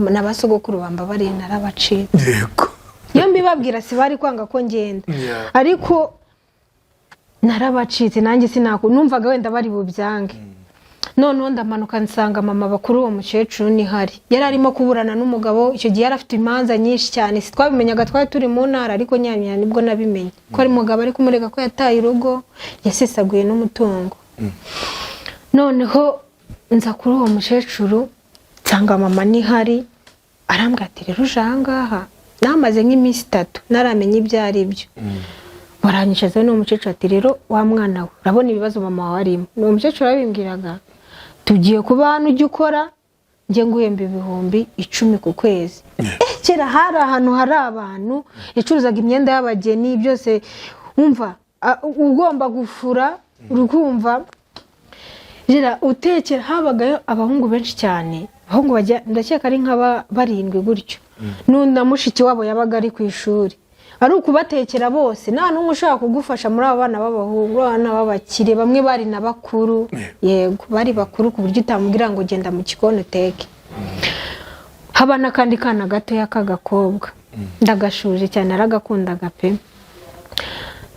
Na ba sogokuru bambabariye, narabacitse. Iyo mbibabwira si bari kwanga ko ngenda, ariko narabacitse nanjye sinaku numvaga wenda bari bubyange. Noneho ndamanuka nsanga mama bakuru, uwo mukecuru nihari yari arimo kuburana n'umugabo. Icyo gihe yari afite imanza nyinshi cyane, si twabimenyaga, twari turi mu ntara, ariko nyamya nibwo nabimenye ko ari umugabo ari kumurega ko yataye urugo, yasesaguye n'umutungo. Noneho nza kuri uwo mukecuru nsanga mama nihari, arambwira ati rero uje ahangaha, namaze nk'iminsi 3 naramenya ibyo ari byo. Baranyicaza n'uwo mukecuru ati: "Rero wa mwana we, urabona ibibazo mama wawe arimo." Ni uwo mukecuru yabimbwiraga: "Tugiye kuba hano, ujya ukora, njye nguhemba 10,000 ku kwezi." Kera hari ahantu hari abantu yacuruzaga imyenda y'abageni byose, wumva ugomba gufura, urukumva Jera utekera. Habagayo abahungu benshi cyane, abahungu bajya, ndakeka ari nka barindwi gutyo, na mushiki wabo yabaga ari ku ishuri, ari ukubatekera bose. Nta n'umwe ushobora kugufasha muri abo bana b'abahungu, abana b'abakire. Bamwe bari na bakuru, yego, bari bakuru ku buryo utamubwira ngo genda mu gikoni uteke. Haba n'akandi kana gatoya k'agakobwa, ndagashuje cyane, naragakundaga pe.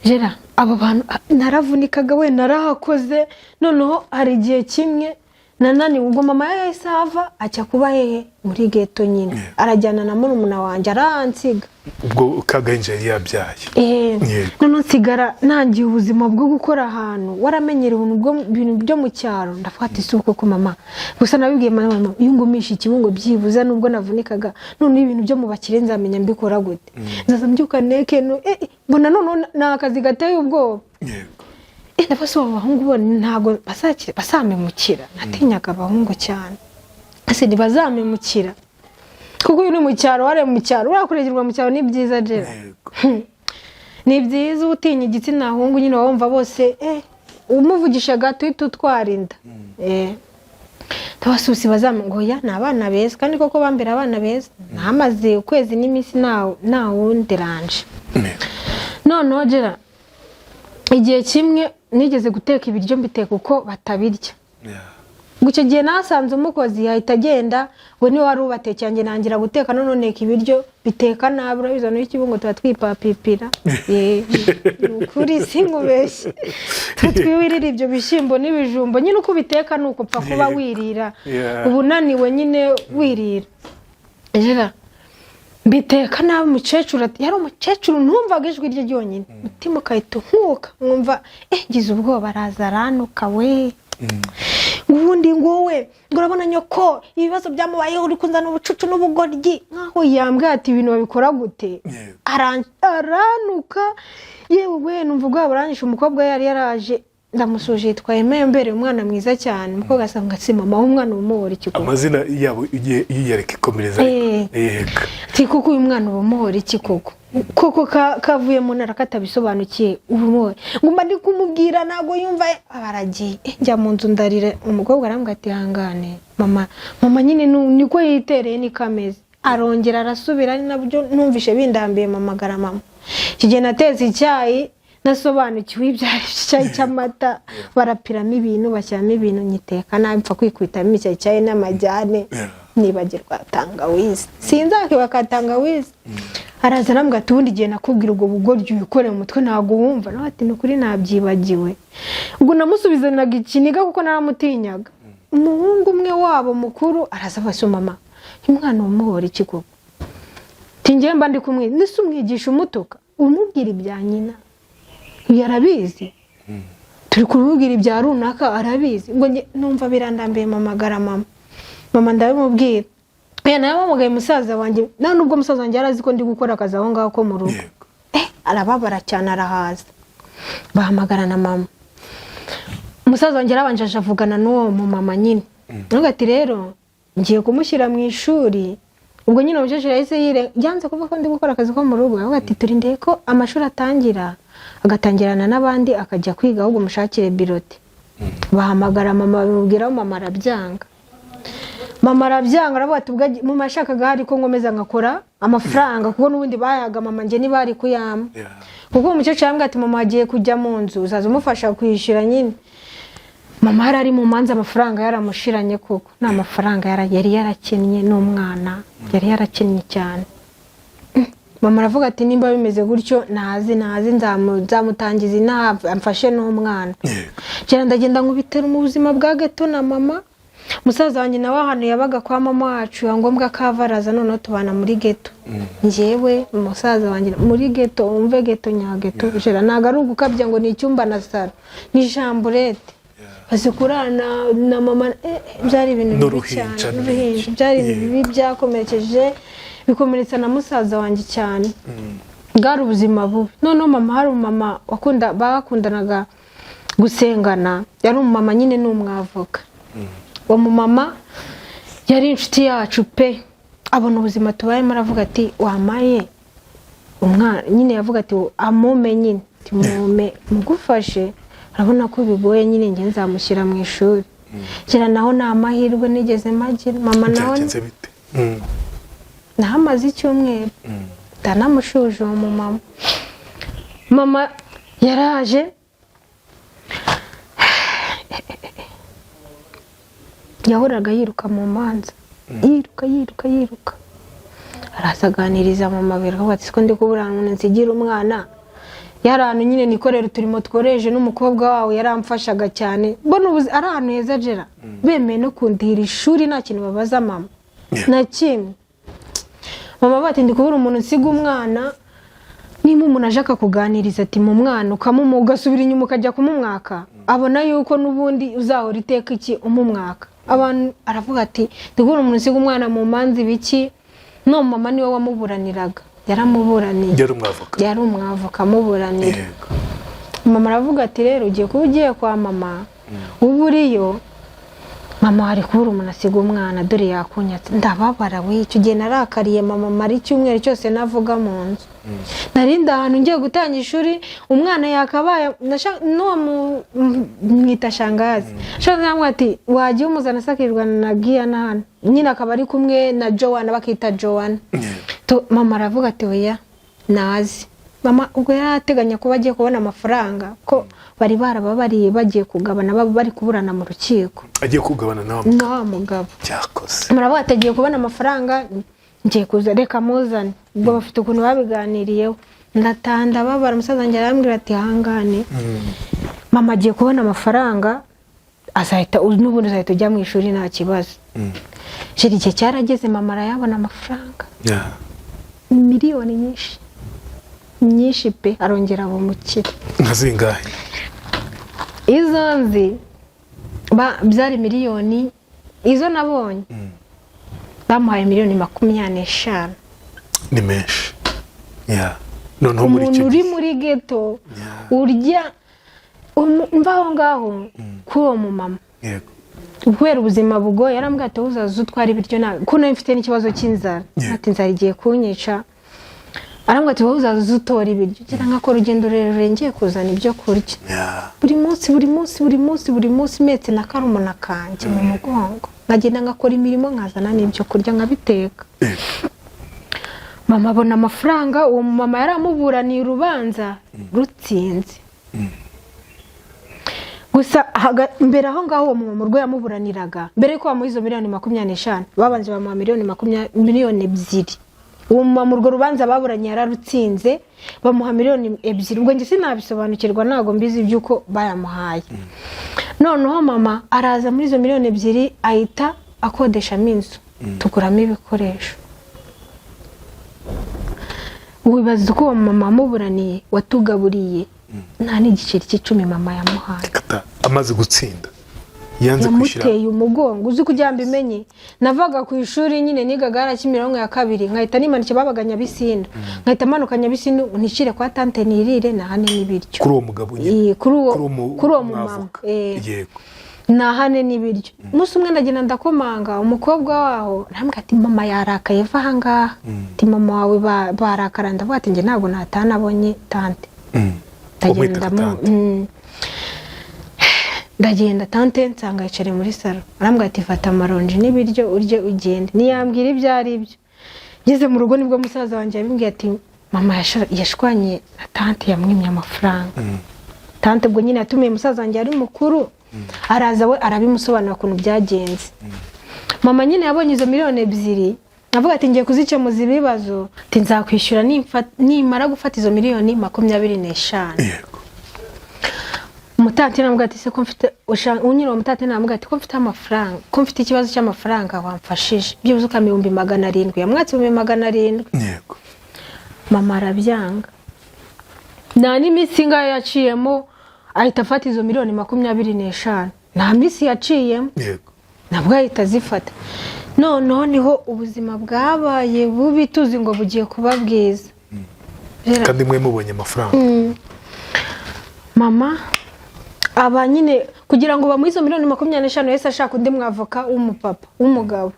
Jera, abo bantu naravunikaga we, narahakoze. Noneho hari igihe kimwe nananiwe, ubwo mama yahise ava ajya kuba hehe? Muri geto nyine, arajyana na murumuna wanjye, aransiga. Ubwo kagahinja yari yabyaye? Eh, noneho nsigara ntangiye ubuzima bwo gukora ahantu waramenyera ibintu byo mu cyaro. Ndavuga ati: "Si koko mama?" Gusa nabibwiye mama: "Mama, iyo ngumisha ikibungo byibuze, nubwo navunikaga, noneho ibintu byo mu bakire nzamenya mbikora gute? Nzaza mbyuka neke no mbona noneho ni akazi gateye ubwoba." Ndabaza abo bahungu bo ntabwo bazamemukira. Natinyaga abahungu cyane. Ese ntibazamemukira? Kuko uyu ni mu cyaro, wari mu cyaro, uriya kuregerwa mu cyaro ni byiza, Jera. Ni byiza. Utinya igitsina hungu nyine wumva bose, umuvugisha gato uhita utwara inda. Ndabasusi bazamu ngo ya ni abana beza, kandi koko bambera abana beza. Nahamaze ukwezi n'iminsi ntawunderanje. Noneho Jera, igihe kimwe nigeze guteka ibiryo, mbiteka uko batabirya. Ngo icyo gihe nasanze umukozi yahita agenda, ngo niwe wari ubatekeye, njye nangira guteka. None nteka ibiryo, biteka nabi. Urabizi n'ikibungo tuba twipapipira. Ni ukuri sinkubeshye, tutwiwirira ibyo bishyimbo n'ibijumba nyine. Uko ubiteka ni uko upfa kuba wirira. Uba unaniwe nyine, wirira. Jera, mbiteka nabi, umukecuru ati, yari umukecuru, ntumvaga ijwi rye ryonyine umutima ukahita unkuka, nkumva ngize ubwoba. Araza aranuka we, ngo ubundi ngo wowe, ngo urabona nyoko ibibazo byamubayeho, uri kuzana ubucucu n'ubugoryi, nkaho yambwiye ati ibintu babikora gute? Aranuka, yewe we, numva ubwoba buranyishe. Umukobwa yari yaraje, ndamusuje, yitwaye Mbere, umwana mwiza cyane. Umukobwa asanga si mama w'umwana umuhora iki koko? Amazina yabo igiye yiyareka ikomereza. Ati: "Kuko uyu mwana uba umuhora iki koko? Koko kavuye mu ntara katabisobanukiye, uba umuhora?" Ngo mba ndi kumubwira ntabwo yumva, aba aragiye. Njya mu nzu ndarira. Umukobwa arambwira ati: "Ihangane mama, mama nyine niko yitereye, niko ameze." Arongera arasubira, ari nabyo numvishe bindambiye, mpamagara mama. Iki gihe natetse icyayi, nasobanukiwe ibyo ari byo, icyayi cy'amata, barapiramo ibintu, bashyiramo ibintu, nyiteka nabi, mpfa kwikubitamo icyo cyayi n'amajyane. Nibagirwa tangawizi, sinzakiba tangawizi. Araza arambwira ati: "Ubundi igihe nakubwira ubwo bugoryi wikoreye mu mutwe ntabwo wumva." Nawe ati: "Ni ukuri nabyibagiwe." Ubwo namusubizanaga ikiniga kuko naramutinyaga. Umuhungu umwe wabo mukuru araza abaza: "Mama, uyu mwana umuhora iki koko?" Ati: "Njyewe mba ndi kumwe nise umwigisha, umutuka, umubwira ibya nyina, uyu arabizi, turi kumubwira ibya runaka arabizi." Ngo numva birandambiye, mpamagara mama. Mama ndabimubwira. Nawe musaza wanjye, nta nubwo musaza wanjye yari azi ko ndi gukora akazi aho ngaho ko mu rugo. Arababara cyane, arahaza, bahamagara na mama. Umusaza wanjye yarabanje aje avugana n'uwo mumama nyine. Aravuga ati: "Rero ngiye kumushyira mu ishuri." Ubwo nyine umukecuru yahise yire byanze kuvuga ko ndi gukora akazi ko mu rugo. Aravuga ati: "Turindeye ko amashuri atangira, agatangirana n'abandi, akajya kwiga, ahubwo mushakire bulletin." Bahamagara mama, babimubwiraho, mama arabyanga. Mama arabyanga, aravuga ati ubwo mama yashakaga hari ko nkomeza ngakora amafaranga, kuko n'ubundi bayaga mama, njye ntibari kuyampa. Kuko uwo mukecuru yambwiye ati: "Mama agiye kujya mu nzu, uzaza umufasha kwishyura." Nyine mama yari ari mu manza, amafaranga yaramushiranye, koko nta mafaranga yari yarakennye n'umwana yari yarakennye cyane. Mama aravuga ati: "Nimba bimeze gutyo, ntazi ntazi nzamutangiza inaha amfashe n'umwana." Kera ndagenda nkubitera mu buzima bwa geto na mama. Musaza wanjye nawe ahantu yabaga kwa mama wacu, biba ngombwa ko ava araza, noneho tubana muri geto, njyewe, musaza wanjye, muri geto. Wumve geto nyageto jera, ntabwo ari ugukabya ngo ni icyumba na salo, ni chambrette. Bazi kurana na mama, byari ibintu bibi N'uruhinja. cyane, n'uruhinja. Byari ibintu bibi byakomerekeje, bikomeretsa na musaza wanjye cyane. Bwari ubuzima bubi. Noneho mama, hari umumama wakunda, bakundanaga gusengana, yari umumama nyine, ni umwavoka. Uwo mumama yari inshuti yacu pe. Abona ubuzima tubayemo, aravuga ati: "Wamaye umwana." Nyine yavuga ati amume nyine, ati mume mugufashe, urabona ko bigoye nyine, njye nzamushyira mu ishuri. Kera naho ni amahirwe nigeze magira mama nawe. Byagenze bite? Nahamaze icyumweru, ndanamushuje uwo mumama. Mama yaraje, yahoraga yiruka mu manza, yiruka yiruka yiruka. Araza aganiriza mama, biravuga ati: "Siko ndi kubura umuntu nsigira umwana." Yari ahantu nyine nikorera uturimo tworoheje, n'umukobwa wawe yaramfashaga cyane. Mbona ubu ari ahantu heza jera, bemeye no kundihira ishuri, nta kintu babaza mama na kimwe. Mama bati: "Ndi kubura umuntu nsiga umwana." Niba umuntu aje akakuganiriza ati mu mwana, ukamumuha, ugasubira inyuma ukajya kumumwaka, abona yuko n'ubundi uzahora iteka iki umumwaka abantu. Aravuga ati: "Ndi kubura umuntu usiga umwana mu manza ibiki." No mama niwe wamuburaniraga, yaramuburaniye. Yari umwavoka? Yari umwavoka amuburanira. Mama aravuga ati: "Rero ugiye kuba ugiye kwa mama, uba uriyo." Mama hari kubura umuntu asiga umwana, dore yakunyatse. Ndababara we. Icyo gihe narakariye mama, mara icyumweru cyose navuga mu nzu. Narindi ahantu ngiye gutangira ishuri, umwana yakabaye n'uwo mwita shangazi. Shangazi aramubwira ati: "Wagiye umuzana sakirirwa na Giyana hano nyine, akaba ari kumwe na Joanna," bakita Joanna. Mama aravuga ati: "Oya, nazi." Mama ubwo yari ateganya kuba agiye kubona amafaranga, ko bari barababariye bagiye kugabana, bari kuburana mu rukiko. Agiye kugabana nawe? Na wa mugabo. Cyakoze. Muravuga ati: "Agiye kubona amafaranga, ngiye kuza, reka muzane." Ubwo bafite ukuntu babiganiriyeho. Ndatanda babara, umusaza wanjye arambwira ati: "Hangane, mama agiye kubona amafaranga, azahita n'ubundi uzahita ujya mu ishuri, nta kibazo." Jeri, igihe cyarageze mama arayabona amafaranga, miliyoni nyinshi nyinshi pe, arongera aba umukire. Nka zingahe? Izo nzi byari miliyoni, izo nabonye bamuhaye miliyoni 25. Ni menshi. Yeah. Noneho muri Umuntu icyo uri gihe muri geto urya mva aho ngaho kuri uwo mumama, kubera ubuzima bugoye, yarambwira ati: "Uzaza utwara ibiryo nawe," ko nawe mfite n'ikibazo cy'inzara. Ati: "Inzara igiye kunyica." Arambwira ati: "Wowe uzaza utora ibiryo." Ngira nkakora urugendo rurerure ngiye kuzana ibyo kurya. Buri munsi, buri munsi, buri munsi, buri munsi, metse na karumuna kanjye mu mugongo, nkagenda ngakora imirimo, nkazana n'ibyo kurya nkabiteka. Mama abona amafaranga, uwo mama yaramuburaniye urubanza rutsinze. Gusa mbere aho ngaho, uwo mumama urwo yamuburaniraga, mbere yuko bamuha izo miliyoni 25, babanje bamuha miliyoni 2. Uwo mumama urwo rubanza baburanye yararutsinze, bamuha miliyoni 2. Ubwo njye sinabisobanukirwa, ntabwo mbizi iby'uko bayamuhaye. Noneho mama araza, muri izo miliyoni 2 ahita akodeshamo inzu, tuguramo ibikoresho. Wibaza uko uwo mama wamuburaniye, watugaburiye, nta n'igiceri cy'icumi mama yamuhaye. Kata amaze gutsinda yanze kwishyura? Yamuteye umugongo. Uzi kugira ngo mbimenye, navaga ku ishuri nyine, nigaga hariya Kimironko ya kabiri, nkahita nimanuka, babaga Nyabisindu, nkahita manuka Nyabisindu nicire kwa tante nirire nahane n'ibiryo. Kuri uwo mugabo nyine? Kuri uwo Kuri uwo kuri uwo mumama. mwavoka. Nahane n'ibiryo. Umunsi umwe ndagenda ndakomanga, umukobwa waho arambwira ati: "Mama yarakaye, va ahangaha." Ati: "Mama wawe barakara." Ndavuga ati: "Njye ntabwo natanabonye tante." Umwita Ndagenda tante. Ndagenda tante nsanga yicaye muri salo, arambwira ati: "Fata amaronji n'ibiryo urye ugende." Ntiyambwira ibyo ari byo. Ngeze mu rugo nibwo musaza wanjye yabimbwiye ati: "Mama yashwanye na tante, yamwimye amafaranga." Tante ubwo nyine yatumiye musaza wanjye yari mukuru, araza we arabimusobanura ukuntu byagenze. Mama nyine yabonye izo miliyoni 2, avuga ati: "Ngiye kuzikemuza ibibazo," ati: "Nzakwishyura nimara gufata izo miliyoni 25." Umutante namubwira ati: "Se ko mfite unyiri?" Uwo mutante namubwira ati: "Ko mfite amafaranga, ko mfite ikibazo cy'amafaranga, wamfashije byibuze ukampa 700,000?" Yamwatse 700,000. Mama arabyanga. Nta n'iminsi ingahe yaciyemo ahita afata izo miliyoni 25. Nta minsi yaciyemo. Nabwo ahita azifata. Noneho niho ubuzima bwabaye bubi, tuzi ngo bugiye kuba bwiza. Kandi mwe mubonye amafaranga. Mama aba nyine kugira ngo bamuhe izo miliyoni 25, yahise ashaka undi mwavoka w'umupapa, w'umugabo.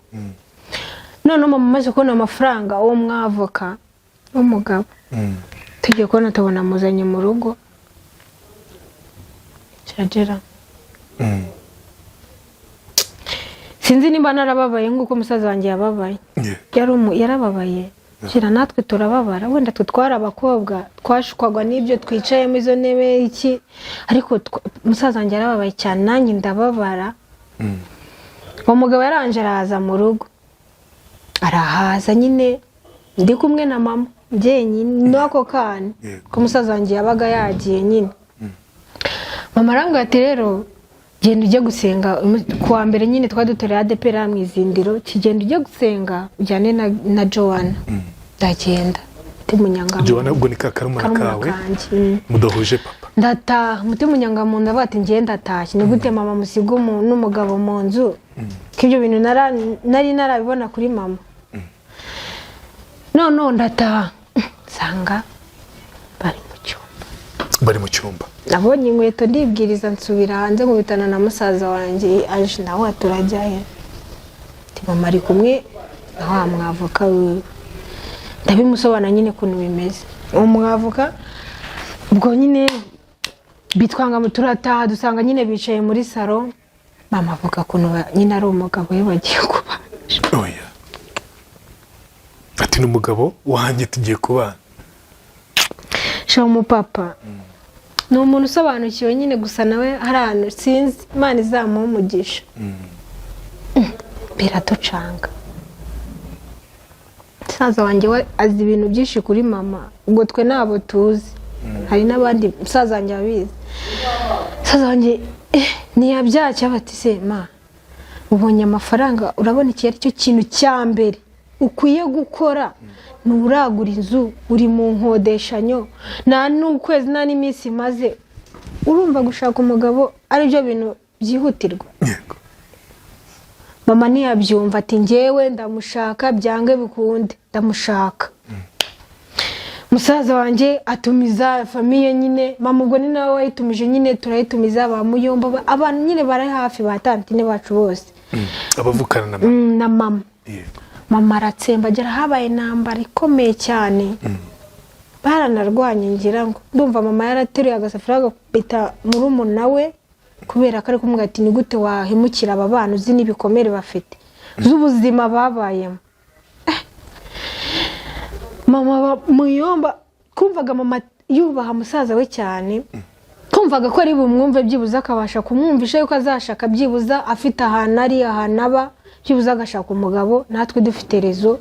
Noneho mama amaze kubona amafaranga, uwo mwavoka w'umugabo, tugiye kubona tubona amuzanye mu rugo kiragera. Sinzi niba narababaye nk'uko musaza wanjye yababaye. Yarababaye shyira, natwe turababara. Wenda twe twari abakobwa, twashukwagwa n'ibyo twicayemo, izo ntebe iki, ariko musaza wanjye yarababaye cyane, nanjye ndababara. Uwo mugabo yaranje araza mu rugo, arahaza nyine ndi kumwe na mama njyenyine n'ako kana, ko musaza wanjye yabaga yagiye nyine. Mama arambwira ati: "Rero genda ujye gusenga." Ku wa mbere nyine twari dutoreye ADEPR mu Izindiro. Kigenda ujye gusenga ujyane na Joanna. Ndagenda mutima unyangamuntu. Joanna ubwo ni ka karumuna Karumuna kawe kanjye. Mudahuje papa. Ndataha mutima unyangamuntu, avuga ati: "Ngiye, ndatashye, ni gute mama musiga n'umugabo mu nzu?" Ko ibyo bintu nari narabibona kuri mama. Noneho ndataha nsanga bari mu cyumba. Bari mu cyumba. Nabonye inkweto ndibwiriza, nsubira hanze nkubitana na musaza wanjye aje nawe, turajyayo. Ati: "Mama ari kumwe na wa mwavoka wiwe." Ndabimusobanura nyine ukuntu bimeze. Uwo mwavoka ubwo nyine bitwanga, turataha dusanga nyine bicaye muri salo. Mama avuga ukuntu nyine ari umugabo we bagiye kubana. Oya, ati: "Ni umugabo wanjye tugiye kubana." Sha, umupapa ni umuntu usobanukiwe nyine, gusa nawe hari ahantu sinzi, Imana izamuha umugisha. Biraducanga. Musaza wanjye we azi ibintu byinshi kuri mama, ubwo twe ntabwo tuzi. Hari n'abandi musaza wanjye abizi. Musaza wanjye ntiyabyacya, bati: "Se ma, ubonye amafaranga, urabona iki ari cyo kintu cya mbere ukwiye gukora? Nturagura inzu, uri mu nkodeshanyo, nta n'ukwezi nta n'iminsi imaze. Urumva gushaka umugabo ari byo bintu byihutirwa?" Mama ntiyabyumva, ati: "Ngewe ndamushaka, byange bikunde ndamushaka." Musaza wanjye atumiza famille nyine, mama ubwo ni nawe wayitumije nyine, turayitumiza, ba muyomba, abantu nyine bari hafi, ba tantine bacu bose. Abavukana na mama. Na mama. Mama aratsemba, agera habaye intambara ikomeye cyane, baranarwanye. Ngira ngo ndumva mama yarateruye agasafuriya agakubita murumuna we, kubera ko ari kumubwira ati: "Ni gute wahemukira aba bana, uzi n'ibikomere bafite z'ubuzima babayemo?" Mama muyomba, kumvaga mama yubaha musaza we cyane, kumvaga ko ari bumwumve byibuze, akabasha kumwumvisha yuko azashaka byibuza afite ahantu ari, ahantu aba, byibuze agashaka umugabo natwe dufite rezo,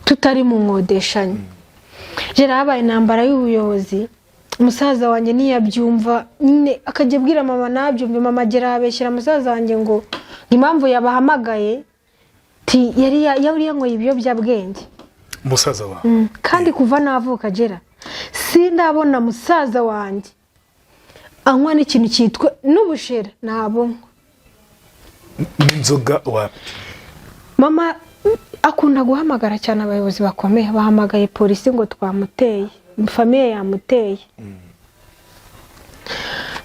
tutari mu nkodeshanyo. Jera habaye intambara y'ubuyobozi. Umusaza wanjye ntiyabyumva nyine, akajya abwira mama ntabyumve. Mama agera abeshyira musaza wanjye ngo impamvu yabahamagaye ti yari yanyweye ibiyobyabwenge. Musaza wawe. Kandi kuva navuka agera sindabona musaza wanjye anywa n'ikintu cyitwa n'ubushera, ntabunywa. N'inzoga wapi? Mama akunda guhamagara cyane abayobozi bakomeye, bahamagaye polisi ngo twamuteye, famille yamuteye.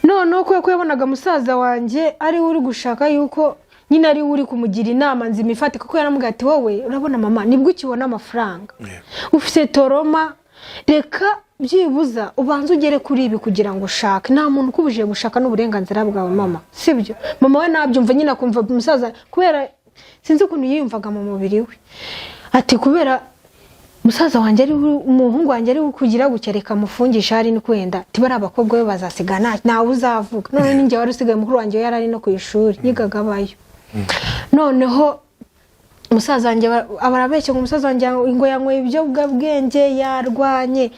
Noneho kubera ko yabonaga musaza wanjye ari we uri gushaka yuko nyine ari we uri kumugira inama nzima ifatika, kuko yaramubwira ati: "Wowe urabona mama nibwo ukibona amafaranga, ufite trauma, reka byibuza ubanze ugere kuri ibi kugira ngo ushake. Nta muntu ukubujije gushaka, n'uburenganzira bwawe mama, sibyo?" Mama we nabyumva nyine, akumva musaza, kubera sinzi ukuntu yiyumvaga mu mubiri we, ati: "Kubera musaza wanjye ari umuhungu wanjye ari kugira gutya, reka mufungishe, hari ni kwenda tiba ari abakobwa be bazasiga ntawe uzavuga." Noneho ninjye wari usigaye, mukuru wanjye we yari ari no ku ishuri, yigaga abayo. Noneho umusaza wanjye barabeshya ngo umusaza wanjye ngo yanyweye ibiyobyabwenge, yarwanye.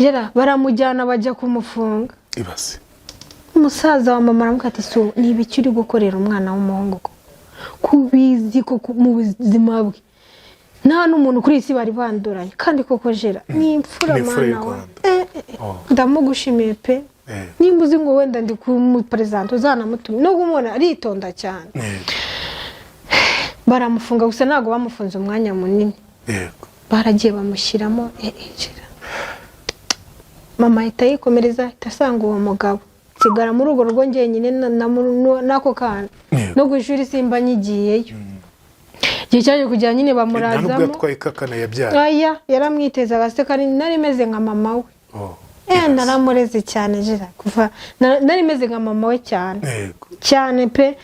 Gera baramujyana, bajya kumufunga. Ibaze. Umusaza wa mama aramubwira ati: "So ni ibiki uri gukorera umwana w'umuhungu, ko kubizi ko mu buzima bwe nta n'umuntu kuri iyi si bari banduranye?" Kandi koko jera ni imfura. Ni imfura y'u Mana we. Rwanda. Oh. Ndamugushimiye pe. Nimba uzi ngo wenda ndi kumuperezanta, uzanamutumye, nubwo umubona aritonda cyane. Baramufunga, gusa ntabwo bamufunze umwanya munini. Baragiye bamushyiramo jera. Mama ahita yikomereza, ahita asanga uwo mugabo. Nsigara muri urwo rugo njyenyine n'ako kana. Yego. No ku ishuri simba nyigiyeyo. Igihe cyaje kujya nyine Nta nubwo bamurazamo. yatwaye kakana yabyaye? Aya, yaramwitezaga se kandi nari meze nka mama we. Oh. Naramureze cyane jira kuva nari meze nka mama we cyane. Cyane pe.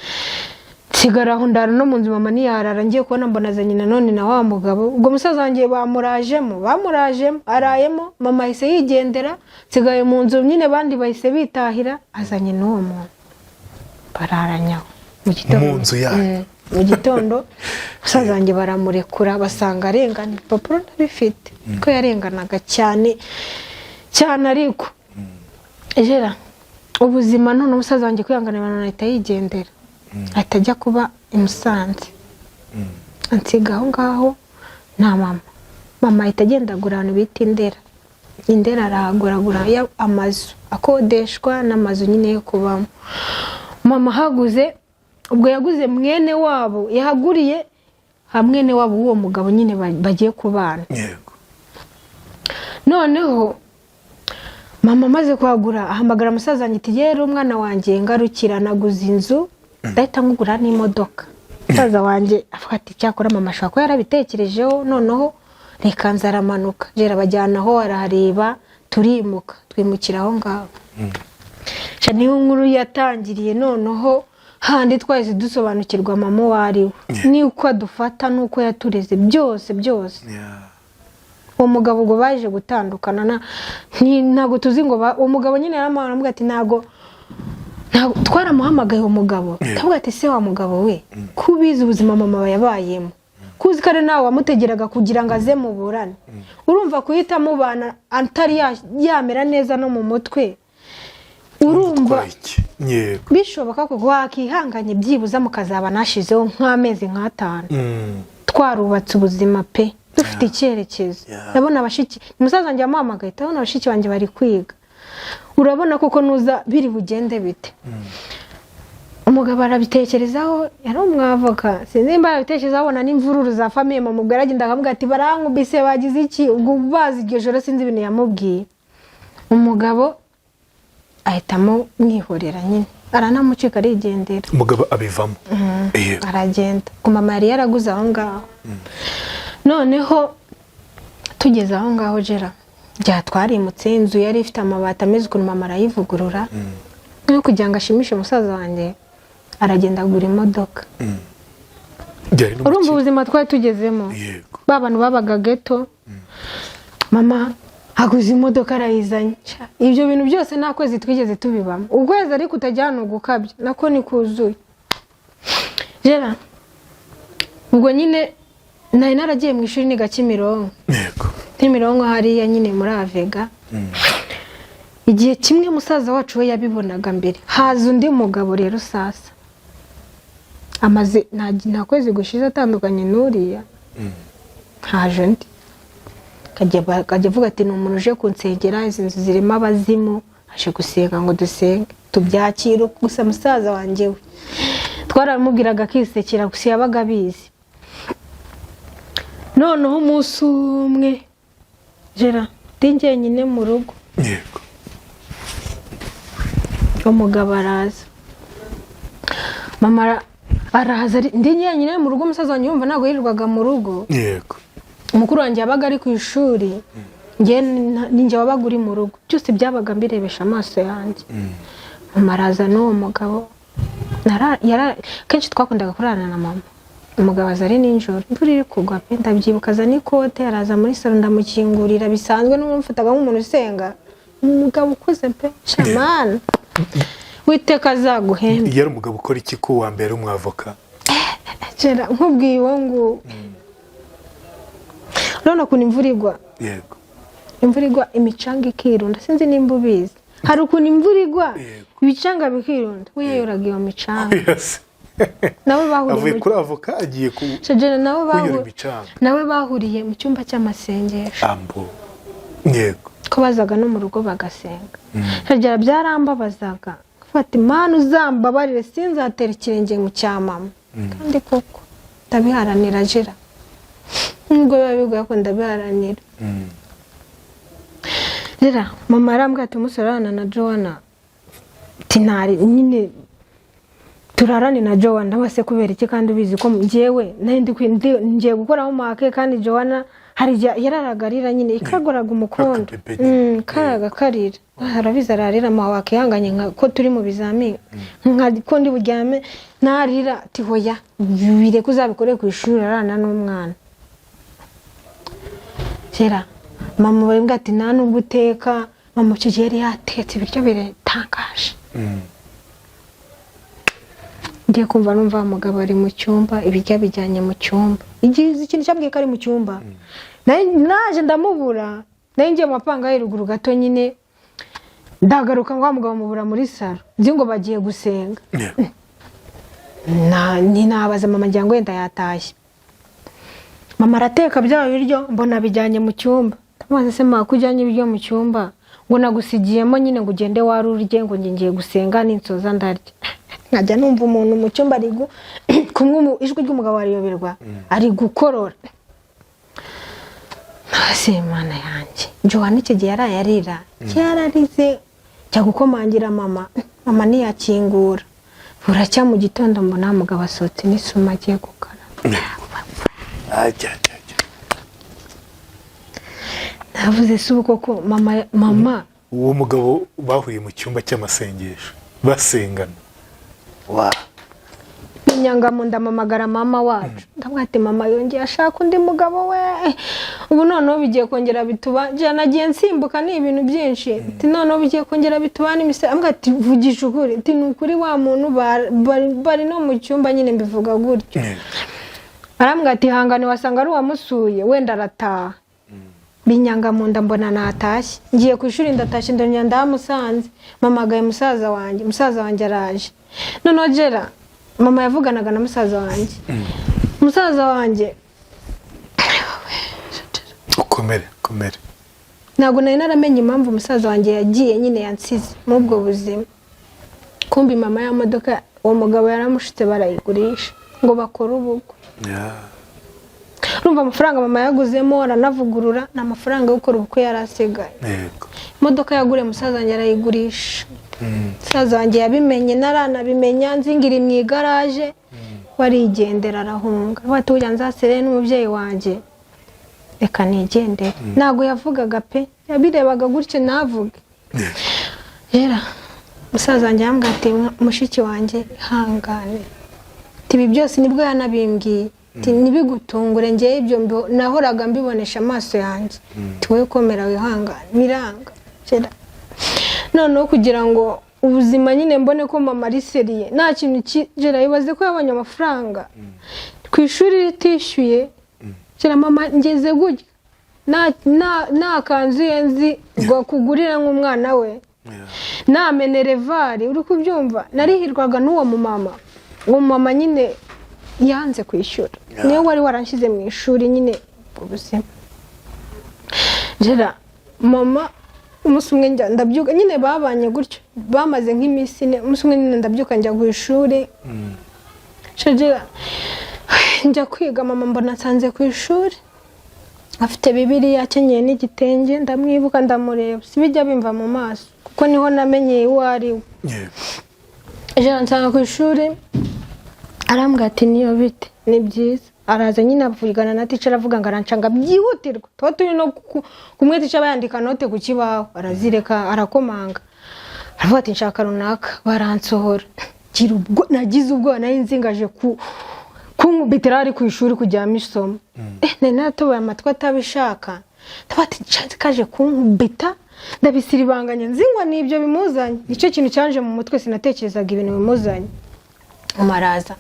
Nsigara aho, ndara no mu nzu, mama ntiyarara. Ngiye kubona mbona azanye nanone na wa mugabo. Ubwo musaza wanjye bamurajemo arayemo, mama ahise yigendera. Nsigaye mu nzu nyine, abandi bahise bitahira, azanye n'uwo muntu bararanyaho mu gitondo. Mu nzu yayo. Mu gitondo musaza wanjye baramurekura, basanga arengana. Ibipapuro ndabifite ko yarenganaga cyane cyane. Ariko jera ubuzima, none umusaza wanjye kwihangana, ahita yigendera, ahita ajya kuba i Musanze, ansiga aho ngaho nta mama. Mama ahita agenda agura ahantu bita Indera. Indera arahaguragura amazu akodeshwa n'amazu nyine yo kubamo. Mama ahaguze, ubwo yaguze mwene wabo, yahaguriye ha mwene wabo w'uwo mugabo nyine bagiye kubana. Noneho mama amaze kuhagura, ahamagara musaza wanjye ati: "Rero umwana wanjye, ngarukira, naguze inzu, ndahita nkugura n'imodoka." Musaza wanjye avuga ati: "Cyakora mama ashobora kuba yarabitekerejeho, noneho reka nza." Aramanuka jera, bajyana aho, arahareba, turimuka, twimukira aho ngaho. Sha, niho inkuru yatangiriye. Noneho handi twahise dusobanukirwa mama uwo ari we, n'uko adufata, n'uko yatureze, byose byose. Uwo mugabo ubwo baje gutandukana ntabwo tuzi ngo uwo mugabo nyine yaramuhamagaye ati ntabwo twaramuhamagaye uwo mugabo, ndavuga ati: "Se wa mugabo we, ko ubizi ubuzima mama yabayemo, ko uzi ko ari nawe wamutegeraga kugira ngo aze muburane, urumva kuhita mubana atari yamera neza no mu mutwe, urumva Utwaye iki? Yego. bishoboka ko wakihanganye byibuze mukazaba nashizeho nk'amezi nk'atanu, twarubatse ubuzima pe, dufite icyerekezo." Ndabona abashiki, umusaza wanjye yamuhamagaye, ndabona abashiki banjye bari kwiga, urabona koko nuza biri bugende bite? Umugabo arabitekerezaho, yari umwavoka, sinzi nimba arabitekerezaho, abona n'imvururu za famille. Mama ubwo yaragenda akavuga ati: "Barankubise, bagize iki." Ubwo bazi iryo joro sinzi ibintu yamubwiye. Umugabo ahitamo mwihorera nyine, aranamucika, arigendera. Umugabo abivamo. Yego. Aragenda ku mama yari yaraguze aho ngaho. Noneho tugeze aho ngaho jera byatwarimutse, inzu yari ifite amabati ameze ukuntu, mama arayivugurura no kugira ngo ashimishe musaza wanjye, aragenda agura imodoka. Byari no mu Urumva ubuzima twari tugezemo. Ba bantu babaga ghetto, mama aguze imodoka, arayizanye. Ibyo bintu byose nta kwezi twigeze tubibamo, ukwezi ariko utajyana ugukabya nako ni kuzuye jera. Ubwo nyine nari naragiye mu ishuri niga Kimironko. Kimironko hariya nyine muri Avega. Igihe kimwe musaza wacu we yabibonaga mbere, haza undi mugabo rero. Sasa amaze nta kwezi gushize atandukanye n'uriya, haje undi, akajya avuga ati: "Ni umuntu uje kunsengera, izi nzu zirimo abazimu, aje gusenga ngo dusenge tubyakire." Gusa musaza wanjye we twaramubwiraga akisekera, gusa yabaga abizi. Noneho umunsi umwe jera ndi njyenyine mu rugo, umugabo araza, mama araza ndi njyenyine mu rugo. Umusaza wanjye yumva ntabwo yirirwaga mu rugo. Umukuru wanjye yabaga ari ku ishuri, njye ni njye wabaga uri mu rugo, byose byabaga mbirebesha amaso yanjye. Mama araza n'uwo mugabo. Kenshi twakundaga kurarana na mama. Umugabo aza ari nijoro, imvura iri kugwa pe, ndabyibuka, aza n'ikote, araza muri salo, ndamukingurira bisanzwe, n'umufataga nk'umuntu usenga, umugabo ukuze pe. Shamana witeka azaguhembe. Yari umugabo ukora iki, ko uwa mbere umwavoka? Kera nkubwiye uwo nguwo, urabona ukuntu imvura igwa. Imvura igwa imicanga ikirunda, sinzi nimba ubizi, hari ukuntu imvura igwa ibicanga bikirunda, we yayoraga iyo micanga. Yes. Nawe bahuriye Avuye mu kuri avoka agiye ku Shagera nawe kuyora imicanga. Nawe bahuriye mu cyumba cy'amasengesho. Ambo, yego. Ko bazaga no mu rugo bagasenga. Shagera byarambabazaga, fata Imana uzambabarire sinzatera ikirenge mu cya mama, kandi koko ndabiharanira jera, nubwo biba bigoye ko ndabiharanira. Rero mama yarambwiye ati: "Umunsi urarana na Joanna." Ati: "Ntari nyine turarane na Joanna." Ndabaza: "Kubera iki kandi ubizi ko njyewe nari ngiye gukora homework?" Kandi Joanna hari igihe yararaga arira nyine, ikagoraga umukondo. Akabebe nyine. Karaga karira. Arabizi, ararira. Mama, wakihanganye nka ko turi mu bizamini, nka ko ndi buryame narira? Ati: "Hoya, bireke, uzabikore ku ishuri, arana n'umwana." Kera mama barimbwa ati: "Nta nubwo uteka." Mama icyo gihe yari yatetse ibiryo biratangaje. Ngiye kumva numva wa mugabo ari mu cyumba, ibiryo abijyanye mu cyumba. Igihe ikintu cyambwiye ko ari mu cyumba, naje ndamubura. Nari ngiye mu mapanga ruguru gato nyine, ndagaruka ngo wa mugabo mubura muri salo, nzi ngo bagiye gusenga. Ntinabaza mama, ngira ngo wenda yatashye. Mama arateka bya biryo, mbona bijyanye mu cyumba. Ndamubaza: "Se mama, ko ujyanye ibiryo mu cyumba?" Ngo: "Nagusigiyemo nyine ngo ugende wari urye," ngo: "Njye ngiye gusenga, ninsoza ndarya." Nkajya numva umuntu mu cyumba ari kumwe ijwi ry'umugabo ariyoberwa, ari gukorora. Ese Mana yanjye, Joanna icyo gihe yaraye arira, yararize. Njya gukomangira mama, mama ntiyakingura. Buracya mu gitondo mbona mugabo asohotse n'isuma, agiye gukaraba. Ajya, ajya, ajya. Navuze: "Se ubu koko mama, mama?" Uwo mugabo bahuriye mu cyumba cy'amasengesho basengana wa? Inyangamo, ndamamagara mama wacu, ndavuga ati: "Mama yongeye ashaka undi mugabo we. Ubu noneho bigiye kongera bituba." Njye nagiye nsimbuka, ni ibintu byinshi. Ati: "Noneho bigiye kongera bituba n'imise." Ambwira ati: "Vugisha ukuri." Ati: "Ni ukuri, wa muntu bari no mu cyumba nyine." Mbivuga gutyo, arambwira ati: "Hangane, wasanga ari uwamusuye, wenda arataha." Binyanga mu nda, mbona natashye, ngiye ku ishuri, ndatashye, ndongera ndahamusanze. Mpamagaye musaza wanjye, musaza wanjye araje. Noneho gera mama yavuganaga na musaza wanjye, musaza wanjye. Ukomere, ukomere. Ntabwo nari naramenye impamvu musaza wanjye yagiye nyine, yansize muri ubwo buzima. Kumbi mama ya modoka uwo mugabo yaramushutse, barayigurisha ngo bakore ubukwe. Urumva amafaranga mama yaguzemo aranavugurura, ni amafaranga yo gukora ubukwe yari asigaye. Imodoka yaguriye musaza wanjye arayigurisha. Musaza wanjye yabimenye naranabimenya, nzingira mu igaraje, warigendera, arahunga. Bati: "Burya nzasere n'umubyeyi wanjye, reka nigendere." Ntabwo yavugaga pe, yabirebaga gutyo ntavuge. Rero musaza wanjye yambwiye ati: "Mushiki wanjye, ihangane." Ati: "Ibi byose nibwo yanabimbwiye." Ati: "Ntibigutungure, ngewe ibyo nahoraga mbibonesha amaso yanjye." Ati: "Wowe komera, wihangane." Biranga. Gera noneho kugira ngo ubuzima nyine mbone ko mama ari sérieux, nta kintu kigera. Ibaze ko yabonye amafaranga ku ishuri ritishyuye. Gera mama ngeze gutya, nta kanzu ye nzi ngo akugurire nk'umwana we, nta minerval, uri kubyumva? Narihirwaga n'uwo mumama. Uwo mumama nyine yanze kwishyura, niwe wari waranshyize mu ishuri nyine ubuzima. Gera mama umunsi umwe njya ndabyuka nyine, babanye gutyo, bamaze nk'iminsi 4. Umunsi umwe nyine ndabyuka njya ku ishuri. Shagera njya kwiga, mama mbona nsanze ku ishuri afite Bibiliya, akenyeye n'igitenge. Ndamwibuka, ndamureba, si bijya bimva mu maso kuko niho namenyeye uwo ari we. Ejo nsanga ku ishuri, arambwira ati: "Niyo bite?" Ni byiza. Araza nyine avugana na teacher, aravuga ngo arancanga byihutirwa. Tuba turi no kumwe, teacher aba yandika note ku kibaho, arazireka, arakomanga, aravuga ati: "Nshaka runaka." Baransohora. Nagize ubwoba, nari nzingaje ku kunkubitira ari ku ishuri kujyamo isomo. Nari naratoboye amatwi atabishaka. Ndavuga ati: "Nshatse kaje kunkubita." Ndabisiribanganya, nzingwa n'ibyo bimuzanye. Nicyo kintu cyanje mu mutwe, sinatekerezaga ibintu bimuzanye. Mama araza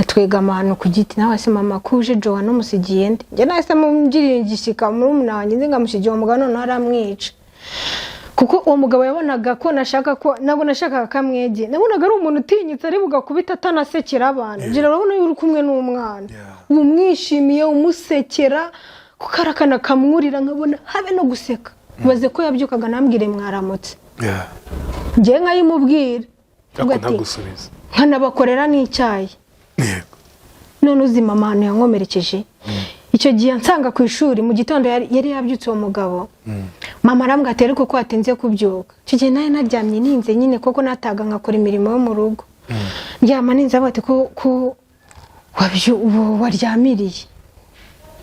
atwegama ahantu ku giti. Nawe se mama, kuje Joanna umusigiye nde? Njye nahise mugirira igishyika murumuna wanjye, nzi ngamusigiye uwo mugabo, noneho aramwica. Kuko uwo mugabo yabonaga ko nashaka ko, ntabwo nashakaga ko amwegera, nabonaga ari umuntu utinyitse, ari bugakubita atanasekera abantu. Gira urabona iyo uri kumwe n'umwana umwishimiye, umusekera, kuko ari akana kamwurira, nkabona habe no guseka. Ibaze ko yabyukaga nambwire mwaramutse, njyewe nkayimubwira. Ariko Avuga ati, ntagusubize. Nkanabakorera n'icyayi. None uzi mama ahantu yankomerekeje icyo gihe? Ansanga ku ishuri mu gitondo, yari yabyutse uwo mugabo. Mama arambwira ati ariko ko watinze kubyuka? Icyo gihe nari naryamye ninze nyine, kuko nataga nkakora imirimo yo mu rugo, ndyama ninze. Avuga ati ko waryamiriye?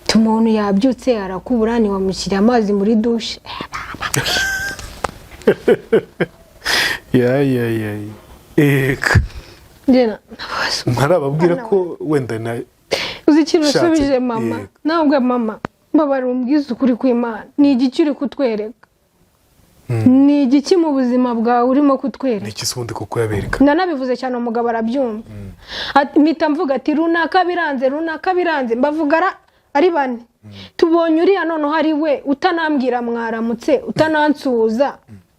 Ati umuntu yabyutse arakubura, ntiwamushyiriye amazi muri dushe. Ya ya ya eka. Njye nabaza, Ntarababwira ko wenda na uzi ikintu Shatse, nasubije mama? Yego. Ntabwo mama, mbabara umbwize ukuri kw'Imana, ni igiki uri kutwereka? Ni igiki mu buzima bwawe urimo kutwereka? Ni iki se ubundi kuko yabereka? Nanabivuze cyane, umugabo arabyumva. Mpita mvuga ati runaka biranze, runaka biranze, mbavuga ari bane. Tubonye uriya noneho ari we utanambwira mwaramutse, utanansuhuza,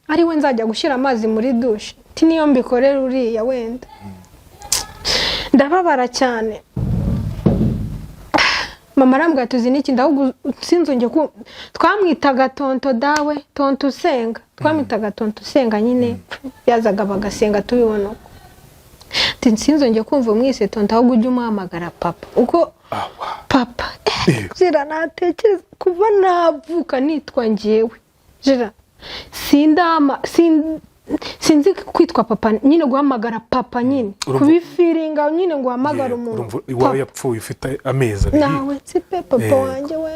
ari we nzajya gushyira amazi muri dushe? Ati niyo mbikorera uriya wenda. Ndababara cyane. Mama arambwira tuzi n'iki, ndahubwo sinzongeye ku twamwitaga tonto dawe, tonto usenga, twamwitaga tonto usenga nyine, yazaga bagasenga tubibona uko. Ati sinzongeye kumva umwise tonto, ahubwo ujye umuhamagara papa uko. Awa. Papa. Yego. Jira, natekereza kuva navuka nitwa njyewe Jira, sindama sinzi kwitwa papa nyine, guhamagara papa nyine, kubifiringa nyine ngo uhamagare Yego, umuntu urumva iwawe papa. Yapfuye ufite amezi 2. Nawe nsi pe papa Yego. wanjye we,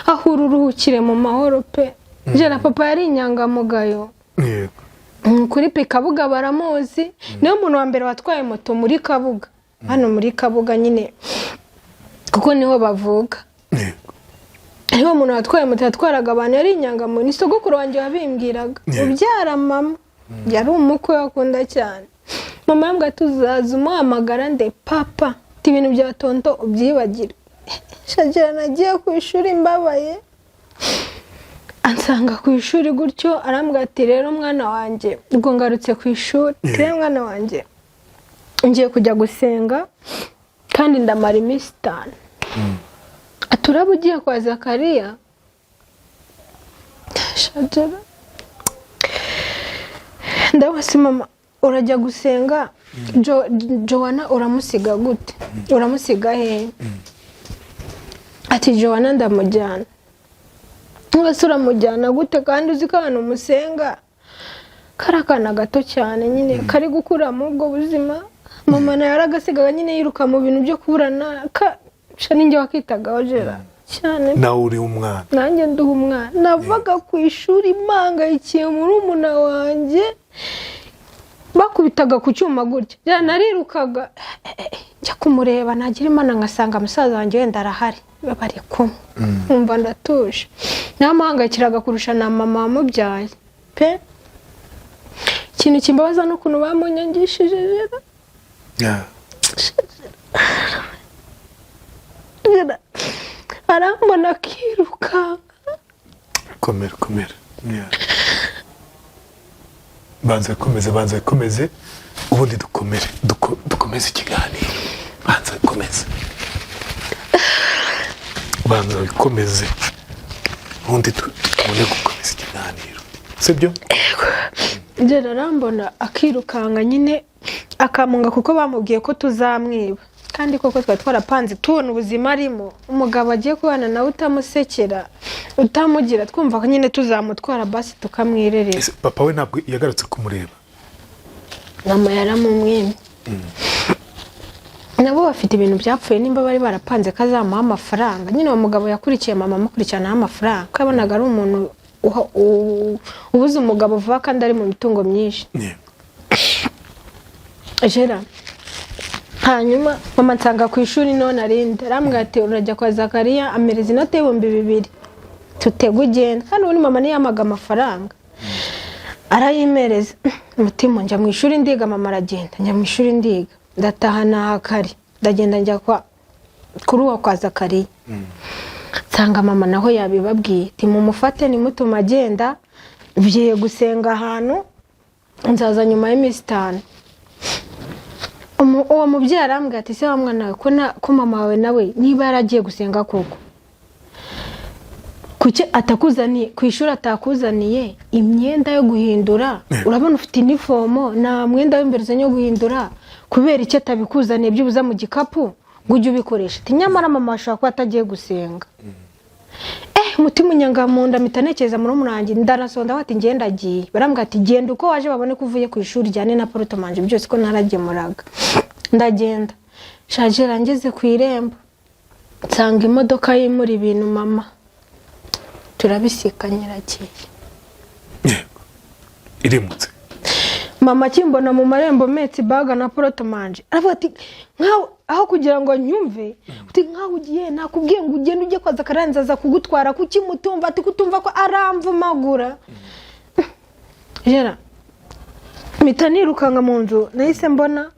aho uruhukire mu mahoro pe. Jira, papa yari inyangamugayo. Yego. Kuri pe Kabuga baramuzi, niwe muntu wa mbere watwaye moto muri Kabuga, hano muri Kabuga nyine, kuko niho bavuka. Yego. Niwe muntu watwaye moto, yatwaraga abantu, yari inyangamuntu. Ni sogokuru wanjye wabimbwiraga, ubyara mama, yari umukwe wakunda cyane. Mama yambwira ati uzaza umuhamagara nde? Papa. Ati ibintu bya tonto ubyibagire. Shagira, nagiye ku ishuri mbabaye, ansanga ku ishuri gutyo, arambwira ati rero mwana wanjye, ubwo ngarutse ku ishuri, ati rero mwana wanjye, ngiye kujya gusenga kandi ndamara iminsi 5. Ati uraba ugiye kwa Zakariya. Shagera, ndabona mama urajya gusenga, Joanna uramusiga gute? Uramusiga hehe? Ati Joanna ndamujyana. Nubwo uramujyana gute kandi uzi ko ahantu musenga kari akana gato cyane nyine kari gukura muri ubwo buzima? Mama nawe yaragasigaga nyine, yiruka mu bintu byo kuburana ninjye wakitagaho Jera cyane. Nawe uri umwana. Nanjye nduha umwana. Navaga ku ishuri mpangayikiye murumuna wanjye, bakubitaga ku cyuma gutya. Jera, narirukaga njya kumureba, nagira Imana ngasanga musaza wanjye wenda arahari, bari kumwe, nkumva ndatuje. Namuhangayikiraga kurusha na mama wamubyaye pe. Ikintu kimbabaza ni ukuntu bamunyangishije Jera. Jera, arambona akirukanka. Komera, komera. Yeah. Banza wikomeze, banza wikomeze, ubundi dukomere, dukomeze ikiganiro. Banza wikomeze, banza wikomeze, ubundi tubone gukomeza ikiganiro, sibyo? Jera, arambona akirukanka nyine, akamunga kuko bamubwiye ko tuzamwiba, kandi koko twari twarapanze, tubona ubuzima arimo, umugabo agiye kubana nawe utamusekera, utamugira, twumva ko nyine tuzamutwara basi tukamwirerera. Ese papa we ntabwo yagarutse kumureba? Mama yaramumwimye. Nabo bafite ibintu byapfuye, nimba bari barapanze ko azamuha amafaranga nyine. Uwo mugabo yakurikiye mama, amukurikiranaho amafaranga, ko yabonaga ari umuntu ubuze umugabo vuba kandi ari mu mitungo myinshi. Jera, hanyuma mama nsanga ku ishuri, none arinde arambwira ati urajya kwa Zakariya, amereza inote y'2000, tutege ugenda. Kandi ubundi mama ntiyamaga amafaranga, arayimereza. Umutima, njya mu ishuri ndiga, mama aragenda, njya mu ishuri ndiga, ndataha naha kare, ndagenda njya kwa kuri uwo kwa Zakariya, nsanga mama naho yabibabwiye ati mumufate, nimutume agenda, ngiye gusenga ahantu, nzaza nyuma y'iminsi 5. Uwo mubyeyi arambwira ati se wa mwana we, ko mama wawe nawe niba yaragiye gusenga koko, kuki atakuzaniye ku ishuri, atakuzaniye imyenda yo guhindura? Urabona ufite inifomo, nta mwenda w'imbere uzanye wo guhindura, kubera icyo atabikuzaniye byibuze mu gikapu ngo ujye ubikoresha? Ati nyamara mama ashobora kuba atagiye gusenga. Umutima unyanga mu nda, mpita ntekereza murumuna wanjye, ndanasonda bati ngenda agiye. Barambwira ati genda uko waje, babone ko uvuye ku ishuri, ujyane na porte-monnaie byose, ko naragemuraga. Ndagenda shajera, ngeze ku irembo nsanga imodoka yimura ibintu, mama turabisikanye iragiye. Yego, irimutse. Mama akimbona mu marembo mpetse ibag na porte-monnaie, aravuga ati nkaho aho kugira ngo nyumve, uti nkaho ugiye, nakubwiye ngo ugende ujye kwa Zakaranza aza kugutwara, kuki mutumva? Ati kutumva ko aramvumagura. Jera mpita nirukanka mu nzu, nahise mbona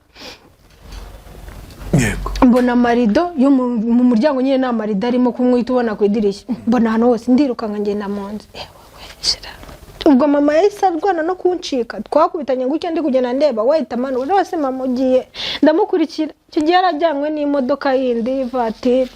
mbona amarido yo mu muryango nyine, nta marido arimo kumwita ubona ku idirishya, mbona ahantu hose, ndirukanka ngenda mu nzu. Ewe we, shira. Ubwo mama yahise arwana no kuncika, twakubitanye gutya, ndi kugenda ndeba wahita amanuka rwose. Mama ugiye, ndamukurikira. Icyo gihe yarajyanywe n'imodoka yindi y'ivatiri,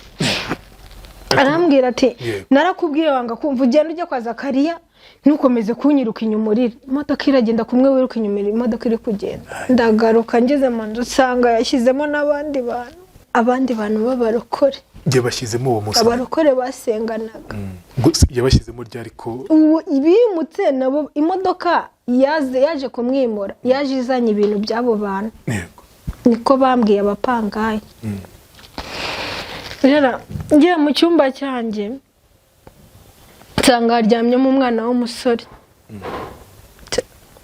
arambwira ati narakubwiye wanga kumva, ugenda ujya kwa Zakariya, ntukomeze kunyiruka inyuma urira. Imodoka iragenda kumwe wiruka inyuma, imodoka iri kugenda. Ndagaruka, ngeze mu nzu nsanga yashyizemo n'abandi bantu, abandi bantu b'abarokore. Yabashyizemo uwo munsi? Abarokore basenganaga. Gusa yabashyizemo ryari ko? Ubu bimutse nabo, imodoka yaje kumwimura yaje izanye ibintu by'abo bantu. Niko bambwiye abapangayi. Rero ngiye mu cyumba cyanjye nsanga haryamyemo umwana w'umusore.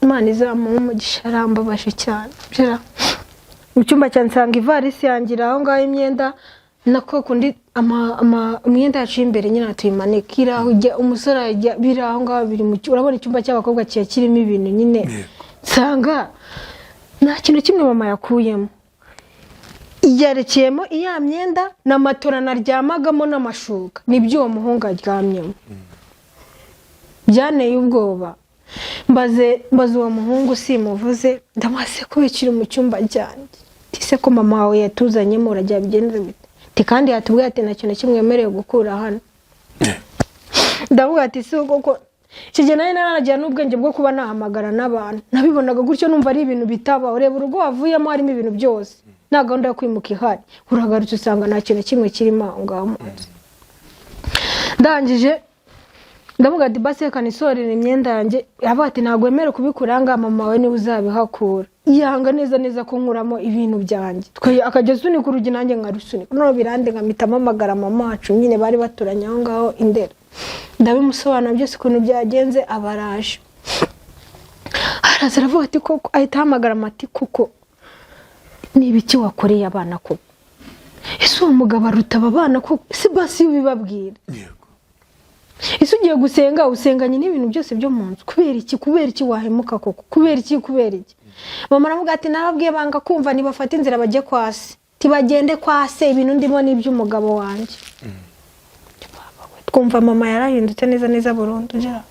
Imana izamuha umugisha, arambabaje cyane. Rero mu cyumba cyanjye nsanga ivarisi yanjye iri aho ngaho, imyenda nako kundi imyenda yacu y'imbere nyine tuyimanika iri aho, ujya umusore ajya biri aho ngaho biri mu urabona icyumba cy'abakobwa kiba kirimo ibintu nyine. Nsanga nta kintu kimwe mama yakuyemo, yarekeyemo iya myenda na matora naryamagamo n'amashuka, nibyo uwo muhungu aryamyemo. Byanteye ubwoba. Mbaze mbaze uwo muhungu, simuvuze, ndamuhase ko kiri mu cyumba cyanjye, tise ko mama wawe yatuzanyemo, urajya bigenze bite? Ati kandi yatubwiye ati nta kintu na kimwe wemerewe gukura hano. Ndavuga ati si koko icyo gihe nari naragira n'ubwenge bwo kuba nahamagara n'abantu, nabibonaga gutyo numva ari ibintu bitaba. Ureba urugo wavuyemo harimo ibintu byose, nta gahunda yo kwimuka ihari, uragarutse usanga nta kintu na kimwe kirimo aho ngaho mu nzu. Ndangije ndavuga ati basi reka nisorere imyenda yanjye. Yavuga ati ntabwo wemerewe kubikura aha ngaha, mama wawe niwe uzabihakura. Yanga neza neza ko nkuramo ibintu byanjye. Akajya asunika urugi nanjye nkarusunika, noneho birandenga, mpita mpamagara mama wacu nyine bari baturanye aho ngaho i Ndera, ndabimusobanura byose ukuntu byagenze. Aba araje, araza aravuga ati koko, ahita ahamagara amati kuko ni ibiki wakoreye abana koko? Ese uwo mugabo aruta aba bana koko? Si basi iyo ubibabwira. Ese ugiye gusenga usenganye n'ibintu byose byo mu nzu, kubera iki? Kubera iki wahemuka koko? Kubera iki? Kubera iki? Mama aravuga ati nababwiye banga kumva, nibafate inzira bajye kwa se, tibagende kwa se, ibintu ndimo ni iby'umugabo wanjye. Twumva mama yarahindutse neza neza burundu. Gerard.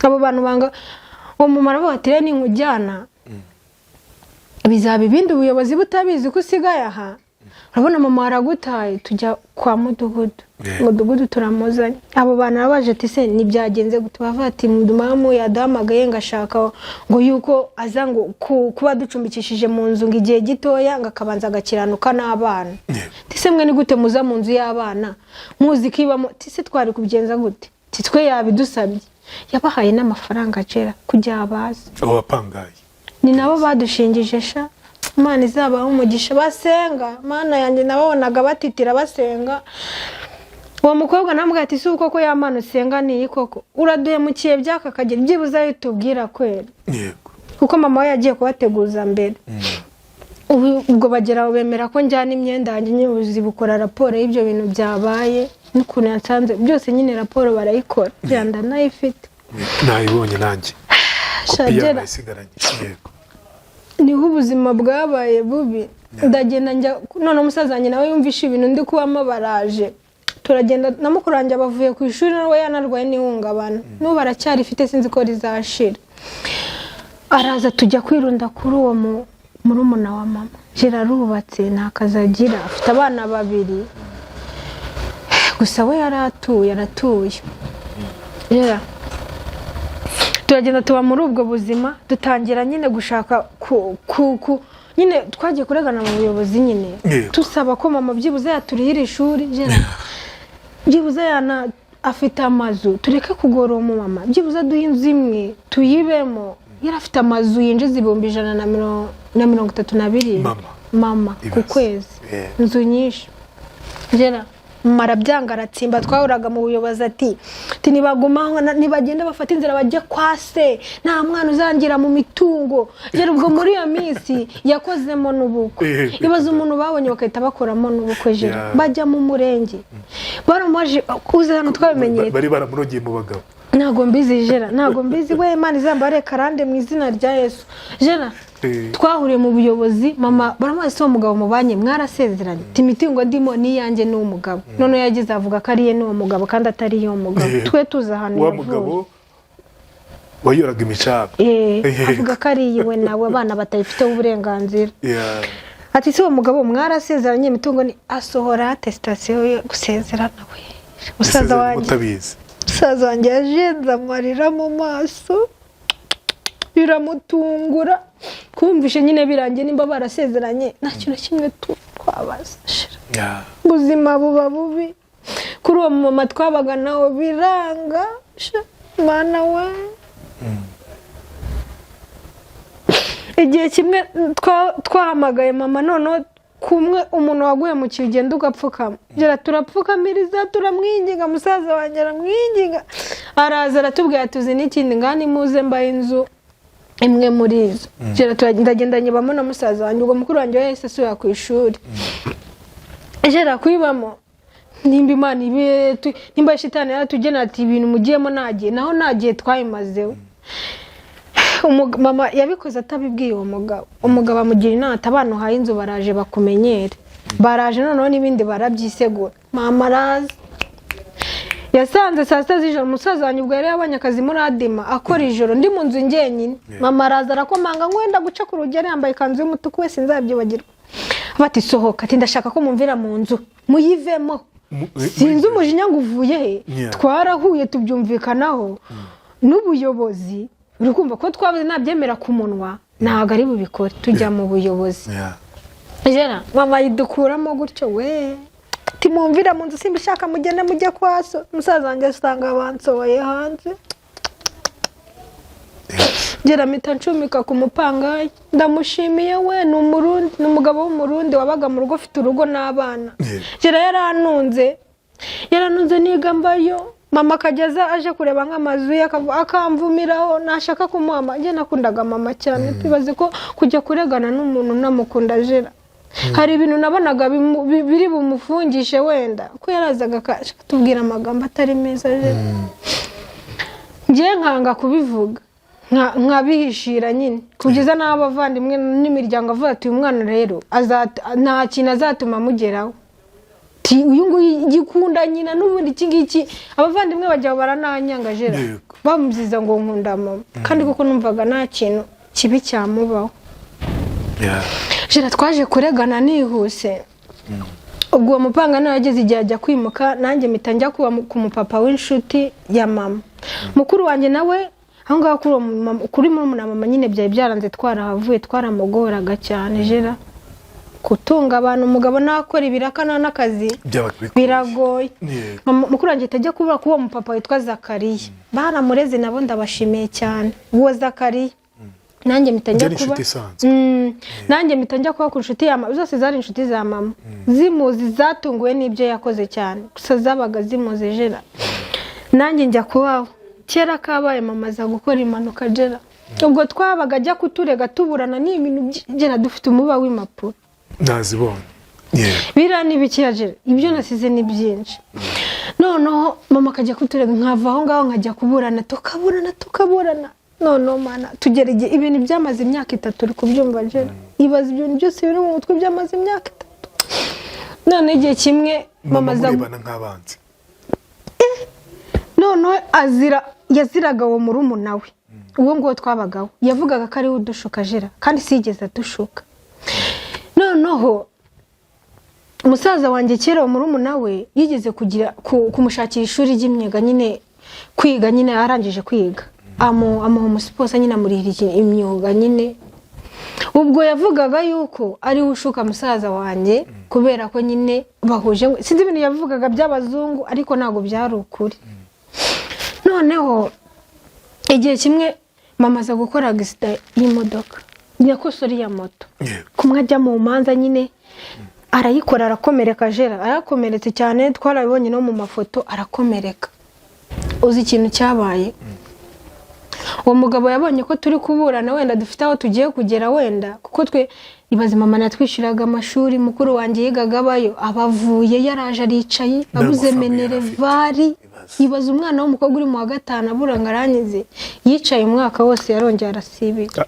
Abo bantu banga uwo mama, aravuga ati rero ninkujyana bizaba ibindi, ubuyobozi butabizi ko usigaye aha, urabona mama aragutaye. Tujya kwa mudugudu. Mudugudu turamuzanye, abo bantu arabaje ati se ntibyagenze gute? Bavuga ati mamu yaduhamagaye ngo ashaka ngo yuko aza ngo kuba ducumbikishije mu nzu ngo igihe gitoya, ngo akabanza agakiranuka n'abana. Tise mwe ni gute muza mu nzu y'abana muzi ko ibamo? Tise twari kubigenza gute? Titwe yabidusabye, yabahaye n'amafaranga agera kugira baze. Abo bapangayi? Ni nabo badushingije sha, Imana izabaha umugisha, basenga Mana yanjye, nababonaga batitira basenga. Uwo mukobwa namubwira ati si uko ko ya Mana usenga ni iyi koko, uraduhemukiye by'aka kagera, byibuze ayo tubwira kwera. Kuko mama we yagiye kubateguza mbere. Ubu ubwo bagera aho bemera ko njyana imyenda yanjye nyine, ubuyobozi bukora raporo y'ibyo bintu byabaye n'ukuntu yasanze byose nyine, raporo barayikora byanda nayifite. Nayibonye nanjye, kopi yayo Shagera. nayisigaranye, yego. Niho ubuzima bwabaye bubi. Ndagenda njya none umusaza wanjye nawe yumvishe ibintu ndi kubamo, baraje turagenda na mukuru wanjye bavuye ku ishuri, nawe yanarwaye n'ihungabana, n'ubu aracyarifite, sinzi ko rizashira. Araza tujya kwirunda kuri uwo murumuna wa mama. Arubatse, nta kazi agira, afite abana babiri gusa, we yaratuye, aratuye. Yeah. Turagenda tuba muri ubwo buzima, dutangira nyine gushaka ku nyine twagiye kuregana mu buyobozi nyine, tusaba ko mama byibuze yaturihira ishuri, byibuze yana Afite amazu, tureke kugora uwo mumama, byibuze aduhe inzu imwe tuyibemo. Yari afite amazu yinjiza 137,000 Mama. Mama ku Ibaze. kwezi. Inzu nyinshi. Gera mama arabyanga, aratsimba. Twahuraga mu buyobozi, ati nibagumaho, nibagenda bafate inzira bajye kwa se, nta mwana uzangira mu mitungo. Gera ubwo muri iyo minsi yakozemo n'ubukwe. Ibaze umuntu babonye bagahita bakoramo n'ubukwe, Gera. Bajya mu murenge baramubaje uze hano twabimenyeye. Bari baramurogeye mu bagabo. Ntabwo mbizi, Jera, ntabwo mbizi we. Imana izambare karande mu izina rya Yesu, Jera. Twahuriye mu buyobozi, mama baramubaza, "Se uwo mugabo mubanye mwarasezeranye?" Ati imitungo ndimo ni iyanjye n'uwo mugabo. Noneho yagize avuga ko ari iye n'uwo mugabo kandi atari iy'uwo mugabo. Twe tuzi ahantu Wa yavuye. mugabo wayoraga imicanga. Avuga ko ari iyiwe nawe, abana batayifiteho uburenganzira. Ati si uwo mugabo mwarasezeranye, imitungo ni, asohora attestation yo gusezerana we. Musaza Isezerano wanjye, mutabizi. Musaza wanjye yajenze amarira mu maso, biramutungura kumvishe nyine birangiye. Nimba barasezeranye nta kintu na kimwe twabaza. Ubuzima buba bubi kuri uwo mama twabaga nawe, biranga sha, mana we. Igihe kimwe twahamagaye mama, noneho kumwe umuntu waguye mu kintu ugenda ugapfukama. Gera turapfukamiriza, turamwinginga, musaza wanjye aramwinginga, araza aratubwira, tuzi n'ikindi ngani, muze mbaye inzu imwe muri izo. Gera ndagenda nyibamo na musaza wanjye. Ubwo mukuru wanjye we yahise asubira ku ishuri. Gera kuyibamo, nimba Imana ibe nimba shitani yaratugena ati ibintu mugiyemo, nagiye naho nagiye twayimazeho. Mama yabikoze atabibwiye uwo mugabo. Umugabo amugira inama ati abana uhaye inzu baraje bakumenyere, baraje noneho n'ibindi barabyisegura. Mama araza yasanze saa 6 z'ijoro, umusaza wanjye ubwo yari yabonye akazi muri Adima akora ijoro, ndi mu nzu njyenyine. Mama araza arakomanga, ngwenda guca ku rugi, yari yambaye ikanzu y'umutuku wese nzabyibagirwa. Bati sohoka, ati ndashaka ko mumvira mu nzu muyivemo. Sinzi umujinya ngo uvuye he. Twarahuye tubyumvikanaho n'ubuyobozi, uri kumva ko twabuze nabyemera ku munwa ntabwo ari bubikore, tujya mu buyobozi. Jera mama yidukuramo gutyo we, timumvira mu nzu simbishaka, mugende mujye kwa so. Musaza wanjye asanga bansohoye hanze. Gera mpita ncumika ku mupangayi, ndamushimiye we, ni Umurundi, ni umugabo w'Umurundi wabaga mu rugo, ufite urugo n'abana. Gera yaranunze, yaranunze niga mbayo. Mama akajya aza aje kureba nk'amazu ye, akamvumiraho nashaka kumuha. Njye nakundaga mama cyane, tubaze ko kujya kuregana n'umuntu namukunda. Jera hari ibintu nabonaga biri bumufungishe wenda, ko yarazaga akatubwira amagambo atari meza. Jera njye nkanga kubivuga, nkabihishira nyine, kugeza n'aho abavandimwe n'imiryango avuga ati uyu mwana rero nta kintu azatuma amugeraho. Ati uyu nguyu gikunda nyina n'ubundi iki ngiki. Abavandimwe bajya barananyanga, Jera. Bamuziza ngo nkunda mama, kandi kuko numvaga nta kintu kibi cyamubaho. Jera twaje kuregana nihuse. Ubwo uwo mupanga nawe yageze igihe ajya kwimuka, nanjye mpita njya kuba ku mupapa w'inshuti ya mama mukuru wanjye nawe aho ngaho. Kuri uwo kuri murumuna mama nyine byari byaranze, twarahavuye, twaramugoraga cyane. Jera gutunga abantu, umugabo nakora ibiraka nta n'akazi, Byabaga bikomeye. biragoye. Mama mukuru wanjye ahita ajya kuba kuri uwo mupapa witwa Zakariya, baramureze nabo, ndabashimiye cyane uwo Zakariya. Nanjye mpita njya Byari kuba inshuti isanzwe. Nanjye mpita njya kuba ku nshuti ya mama. Zose zari inshuti za mama, zimuzi, zatunguwe n'ibyo yakoze cyane, gusa zabaga zimuzi. Jera nanjye njya kubaho. Kera kabaye mama aza gukora impanuka. Jera ubwo twabaga ajya kuturega, tuburana, ni ibintu Jera dufite umuba w'impapuro. Nazibonye. Biriya ni bikeya, Jera, ibyo nasize ni byinshi. Noneho mama akajya kuturega, nkava aho ngaho nkajya kuburana, tukaburana, tukaburana. Noneho mana tugera igihe ibintu byamaze imyaka 3, uri kubyumva Jera? Ibaza ibintu byose biri mu mutwe byamaze imyaka 3. Noneho igihe kimwe mama mama aza murebana nk'abanzi. Noneho azira yaziraga uwo murumuna we, uwo nguwo twabagaho, yavugaga ko ariwe udushuka, Jera, kandi siyigeze adushuka. Noneho musaza wanjye kera uwo murumuna we yigeze kugira kumushakira ishuri ry'imyuga nyine, kwiga nyine, arangije kwiga amuha umusiposa nyine, amurihira imyuga nyine. Ubwo yavugaga yuko ariwe ushuka musaza wanjye kubera ko nyine bahuje, sinzi ibintu yavugaga by'abazungu, ariko ntabwo byari ukuri. Noneho igihe kimwe mama aza gukora accident y'imodoka, nyakosori ya moto. Kumwe ajya mu manza nyine arayikora, arakomereka. Jera arakomeretse cyane, twarabibonye no mu mafoto, arakomereka. Uzi ikintu cyabaye? Uwo mugabo yabonye ko turi kuburana, wenda dufite aho tugiye kugera, wenda kuko twe, ibaze, mama natwishyuraga amashuri, mukuru wanjye yigaga abayo, abavuye yaraje aricaye abuze N'amafaranga yari afite. Minerval. Ibaze. Ibaze umwana w'umukobwa uri mu wa gatanu abura ngo arangize, yicaye umwaka wose, yarongeye arasibira.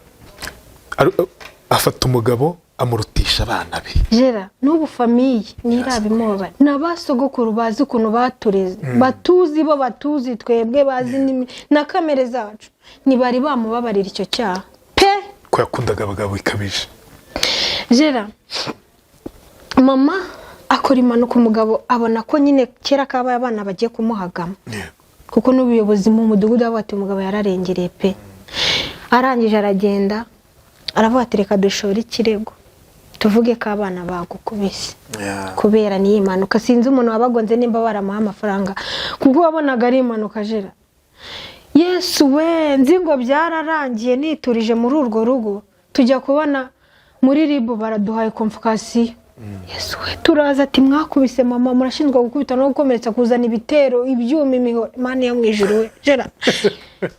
Afata umugabo amurutisha abana be. Jera n'ubu famille ntirabimubabara, ni abasogokuru bazi ukuntu batureze, batuzi bo, batuzi twebwe, bazi na kamere zacu, ntibari bamubabarira icyo cyaha pe. Ko yakundaga abagabo bikabije. Jera mama akora impanuka, umugabo abona ko nyine kera kabaye abana bagiye kumuhagama, kuko n'ubuyobozi mu mudugudu bavuga ati umugabo yararengereye pe. Arangije aragenda, aravuga ati reka dushore ikirego tuvuge ko abana bagukubise kubera n'iyi mpanuka. Sinzi umuntu wabagonze nimba baramuha amafaranga, kuko wabonaga ari impanuka. Jera, Yesu we, nzi ngo byararangiye niturije muri urwo rugo, tujya kubona muri RIB baraduhaye convocation. Yesu we, turaza ati mwakubise mama, murashinjwa gukubita no gukomeretsa, kuzana ibitero, ibyuma, imihoro. Imana yo mu ijuru we, Jera,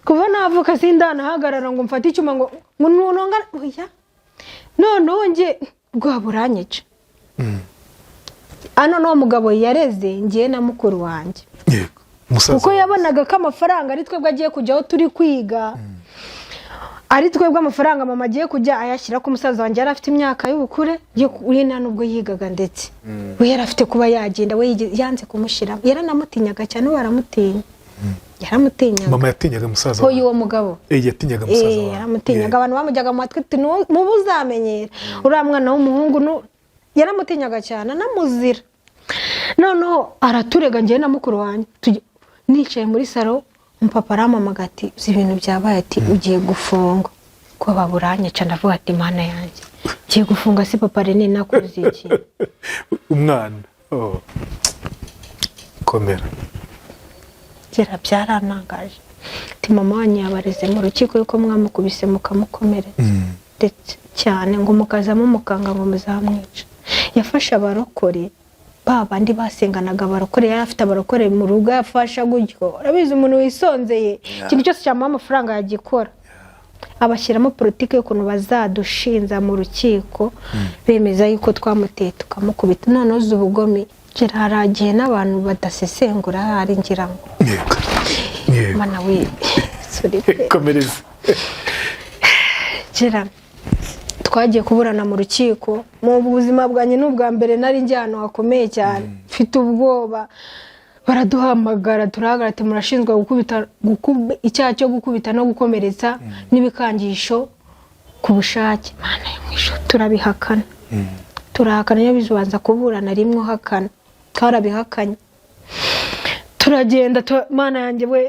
kuva navuka sindanahagarara ngo mfate icyuma ngo nunonga, oya. Noneho njye rwaba uranyica hano. N'uwo mugabo yareze ngiye na mukuru wanjye. Yego, umusaza Kuko wawe. yabonaga ko amafaranga ari twebwe agiye kujyaho turi kwiga, ari twebwe amafaranga mama agiye kujya ayashyira ku musaza wanjye. Yari afite imyaka y'ubukure we nta nubwo yigaga, ndetse we yari afite kuba yagenda, we yanze kumushyiramo, yaranamutinyaga cyane, we aramutinya, yaramutinyaga. Mama yatinyaga musaza Hoya, wawe? uwo mugabo. Yatinyaga musaza wawe. Yaramutinyaga. Abantu bamujyaga mu matwi ati mubu uzamenyera uriya mwana w'umuhungu yaramutinyaga cyane, anamuzira. Noneho araturega njyewe na mukuru wanjye. Nicaye muri salon, umupapa arampamagara ati uzi ibintu byabaye, ati ugiye gufungwa ko baburanyica. Ndavuga ati Mana yanjye, ngiye gufunga se papa Rene, nakoze iki? Umwana, oh. Komera. Kera byarantangaje, ati mama wanyu yabareze mu rukiko yuko mwamukubise mukamukomeretsa ndetse cyane, ngo mukazamo mukanga ngo muzamwica. Yafashe abarokore ba bandi basenganaga, abarokore yari afite, abarokore mu rugo yafasha gutyo. Urabizi, umuntu wisonzeye ikintu cyose cyamuha amafaranga yagikora. Abashyiramo politiki y'ukuntu bazadushinza mu rukiko, bemeza yuko twamuteye tukamukubita. Noneho uzi ubugome? Hari igihe n'abantu badasesengura, hari ngira ngo yego yego Mana we, sorry pe. Komereza. Kera twagiye kuburana mu rukiko. Mu buzima bwanjye ni ubwa mbere nari njye ahantu hakomeye cyane, mfite ubwoba. Baraduhamagara, turahagarara, ati murashinzwa gukubita, icyaha cyo gukubita no gukomeretsa n'ibikangisho ku bushake. Mana yo mu ijuru, turabihakana, turahakana. Iyo bibanza kuburana rimwe uhakana, twarabihakanye, turagenda. Mana yanjye we,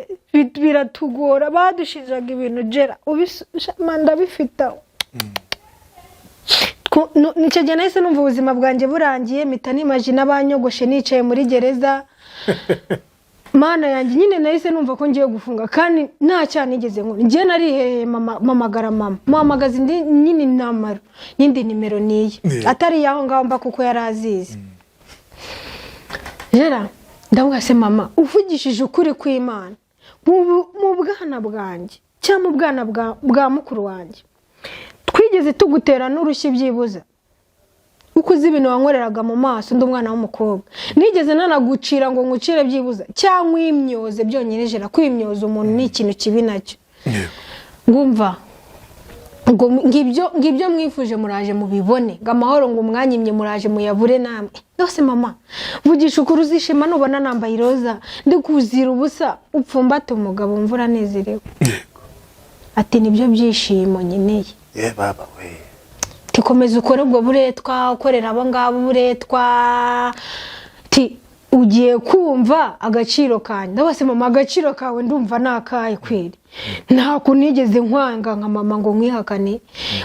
biratugora. Badushinjaga ibintu, Jera, ndabifite aho. Icyo gihe nahise numva ubuzima bwanjye burangiye, mpita nimagina banyogoshe nicaye muri gereza. Mana yanjye, nyine nahise numva ko ngiye gufunga kandi nta cyaha nigeze nkora. Ngiye nariheheye mama, mpamagara mama, muhamagaza indi nyine namaro n'indi nimero niye atari iyaho ngaho mba, kuko yari azizi. Jera, ndavuga se mama, uvugishije ukuri kw'Imana, mu bwana bwanjye cyangwa mu bwana bwa mukuru wanjye twigeze tugutera n'urushyi byibuza? Uko uzi ibintu wankoreraga mu maso ndi umwana w'umukobwa, nigeze nanagucira ngo ngucire byibuza cyangwa imyoze byonyine? Jera, kwimyoza umuntu ni ikintu kibi nacyo. Ngumva ngo ngibyo mwifuje muraje mubibone, ngo amahoro ngo umwanyimye muraje muyabure namwe. Rwose mama, vugisha ukuri, uzishima nubona nambaye iroza ndi kuzira ubusa, upfumbate umugabo wumva uranezerewe? Ati nibyo byishimo nkeneye. Ye baba we! Tikomeza ukore ubwo buretwa, ukorera abo ngabo uburetwa, ti Ugiye kumva agaciro kanjye. Ndabase mama, agaciro kawe ndumva ni akahe kweri? Nta kuntu nigeze nkwanga nka mama ngo nkwihakane,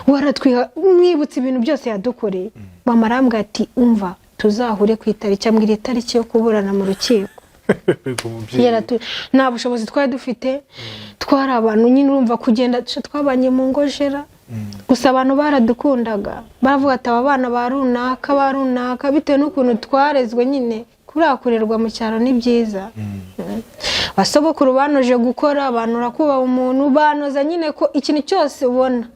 waratwiha. Mwibutse ibintu byose yadukoreye. Mama arambwira ati: "Umva, tuzahure ku itariki." Ambwira itariki yo kuburana mu rukiko. Umubyeyi. Nta bushobozi twari dufite, twari abantu nyine urumva kugenda twabanye mu ngojera. Gusa abantu baradukundaga, baravuga ati: "Aba bana ba runaka, ba runaka," bitewe n'ukuntu twarezwe nyine. Kuriya kurerwa mu cyaro ni byiza. Basogokuru banoje gukora, abantu urakubaha umuntu, banoza nyine ko ikintu cyose ubona